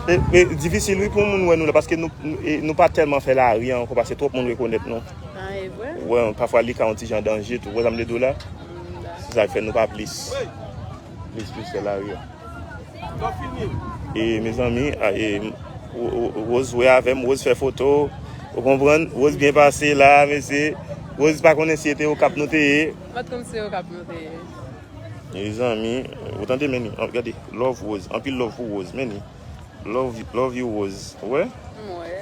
E, e difisil, wi, pou moun wè nou la, paske nou, nou, e, nou pa tèlman fè lari ankò, paske twòp moun rekonèt nou. Ah, e vre? Wè, pafwa li ka yon ti jan danje tou. Wè sa m vle di w la? Mm, dakò. Se sa k fè nou pa plis. Plis, plis fè lari a. E, mezanmi, a, e, Wo-, Wo-, Rose wè avè m, Rose fè foto. Ou konprann? Rose byen pase la, mesye. Rose pa konnen si se te Okap nou te ye. M pa t konn si se Okap nou te ye. Mezanmi, ou tande, men ni, an, gade, love Rose, anpil love pou Rose, men ni. Love, love you, Rose. Ou wè? M wè.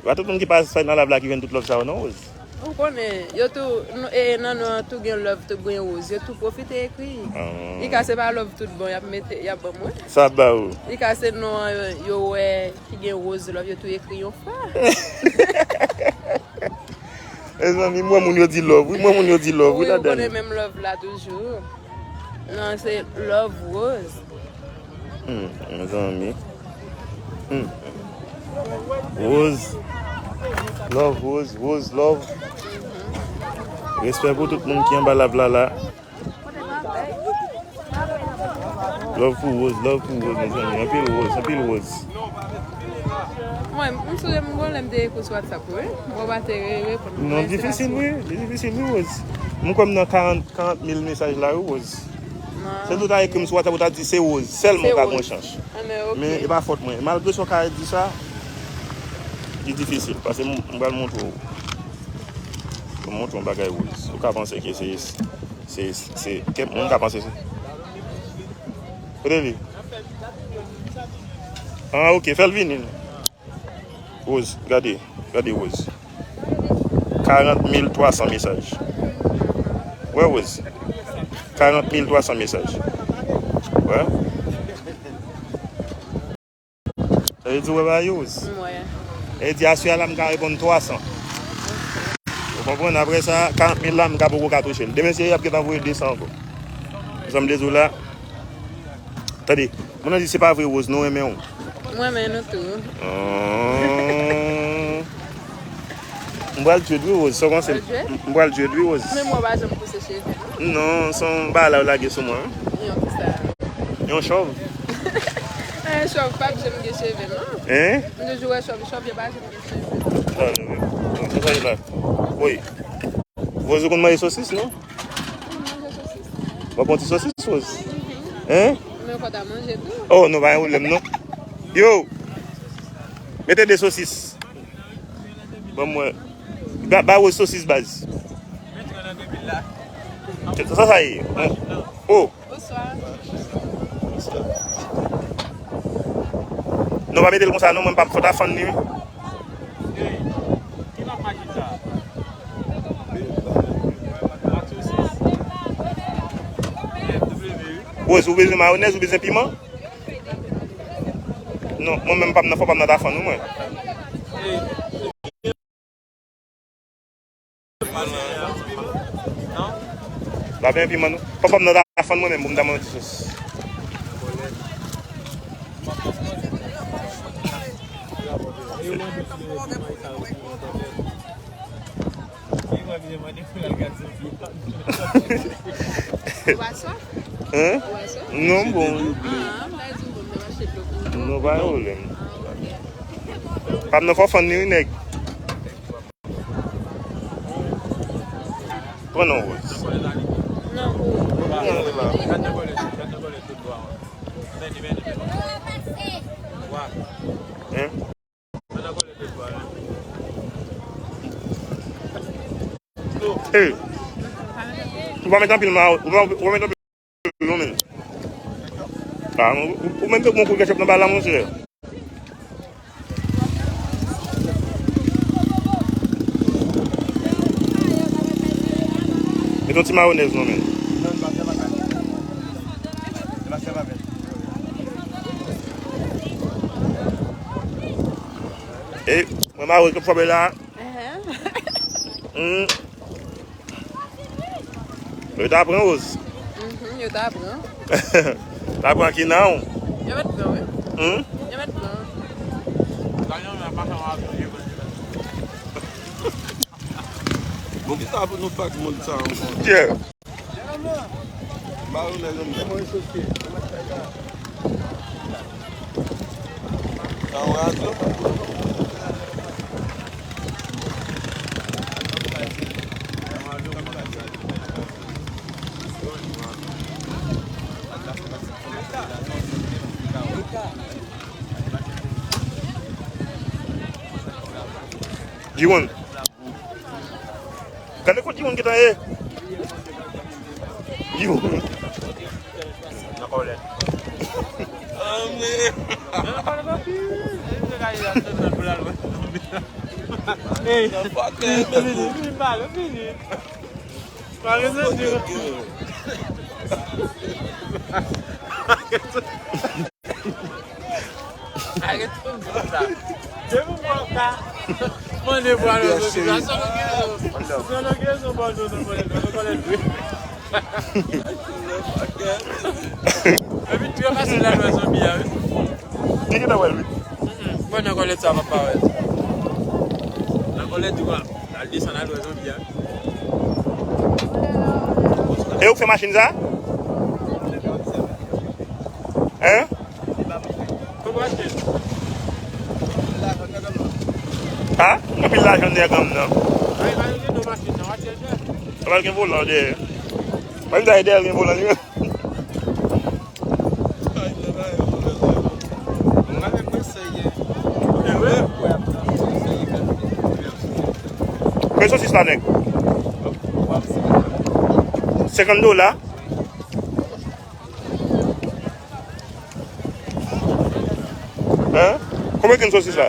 Pa tout moun ki pase nan live la ki jwenn tout love sa yo non, Rose. Ou konnen, yo tou, n-, e, nan nou an tou gen love, tou gen Rose. Yo tou pwofite ekri. Ah. Li ka se pa love tout bon, y ap mete, y ap ban mwen. Sa ba ou. Li ka se non an, yo, yo wè ki gen Rose love, yo tou ekri yon fwa. Mezanmi, m wè moun yo di love, wi, m wè moun yo di love, wi, wi, ou ladan. Konnen menm love la toujou. Non, se love Rose. Hmm, mezanmi. Hmm. Rose. Love, Rose, Rose, love. Respè pou tout moun ki anba live la, la. Love pou Rose, love pou Rose, mezanmi. Anpil Rose, anpil Rose. Mwen, m sonje m gon lè m te ekri w sou WhatsApp, wi. Mwen pa te re-, reponn mwen. Non, difisil, wi. Li difisil, wi, Rose. M kwè m nan karant, karant mil mesaj la, wi, Rose. Non. Se tout a ekri m sou WhatsApp, ou ta di se Rose. Sèlman ou ka gon chans. Ah, men, ok. Men e pa fòt mwen. Malgre sa w ka di sa, li difisil. Paske m, m pral montre w. M montre w yon bagay, Rose. Ou ka panse ke se, se, se, kèk moun ka panse se. Kote li? Ah, ok, fè l vini. Rose, gade, gade Rose. Karant mil twa san mesaj. Wè Rose. Karant mil twa san mesaj. Wè. Sa vle di w wè bagay yo, Rose? M wè. Sa vle di aswè a la m ka reponn twa san. Ou konprann? Apre sa, karant mil la m ka poko ka touche l. Demen se y ap gentan voye de san ankò. Sa m vle di w la. Tande, moun nan di se pa vre Rose, nou renmen w. Mwen renmen nou tou. Ah. M pral dread wi Rose, sa w panse? Pral dread? M, m pral dread wi Rose. Men mwen pa janm pouse cheve. Non, se yon bagay la yo lage sou mwen. Yon kisa? Yon chòv. Chòv p ap janm gen cheve, non. Hein? M toujou wè chòv, chòv yo pa janm gen cheve. Sa, sa, sa, sa, sa. Wi. Rose, ou konn manje sosis, non? Mwen manje sosis. W ap pran ti sosis, Rose? Hein? Men fò ta manje tou. Oh, nou pa gen pwoblèm, non. Yo! Mete de sosis. Ban mwen. Ba, ba Rose sosis, baz. Sa, sa ye. Oh. Bonswa. Non, pa mete l konsa, non, mwen m p ap fò ta fann li, wi. Rose, ou bezwen mayonèz, ou bezwen piman? Non, mwen menm pa m nan fò, pa m nan ta fann, wi, mwen. Pa gen piman, non. Fò, fò m nan ta fann mwen menm pou m ta manje ti sos. Ou pa swaf? Hein? Ou pa swaf? Non, bon. Ah, m ta di m bon, m ta mache dlo pou ou. Non, pa gen pwoblèm. Ah, ok. Pa m nan fò fann li, wi, nèg. Pran non, Rose. Non, pou ou. Hein? Hey. Ou pa met anpil ma-, ou pa, ou pa met anpil non, men. Ah, ou, ou menm te pran kou ketchup nan ba la, monchè. Met yon ti mayonèz non, men. E, mwen mare ke fòbe la. Ahan. Hmm. Yo ta pran, Rose. Mhm, yo ta pran. Ta pran ki nan ou? Yo mèt pran, wi. Hmm? Yo mèt pran. Bon, ki sa pou nou fè ak moun sa ankò? Yeah. Mayonèz, Jiwon. Gade kot Jiwon gentan ye. Jiwon. Hey, fini, fini, fini, fini. Pa rezon di. Arèt pou m di sa. Depi mwen ka mande pou ale nan sitiyasyon, nou gen rezon. Sitiyasyon nou gen rezon, bon, nou, nou, nou, nou, nou, nou, nou. Epi, trè fasil la, lwè zonbi a, wi. Li gentan wè l, wi. Mm-mm. Mwen nan kòlèt sa, m ap pa wè l. Nan kòlèt ou a. Al desann al wè zonbi a. E ou k fè machin sa? Hein? Ha? Anpil lajan nèg an m nan. Sa pa gen volan dèyè. Mwen dèyè, dèyè gen volan li. Men sosis la, nèg. Senkant dola. Hein? Konbyen ki gen sosis la?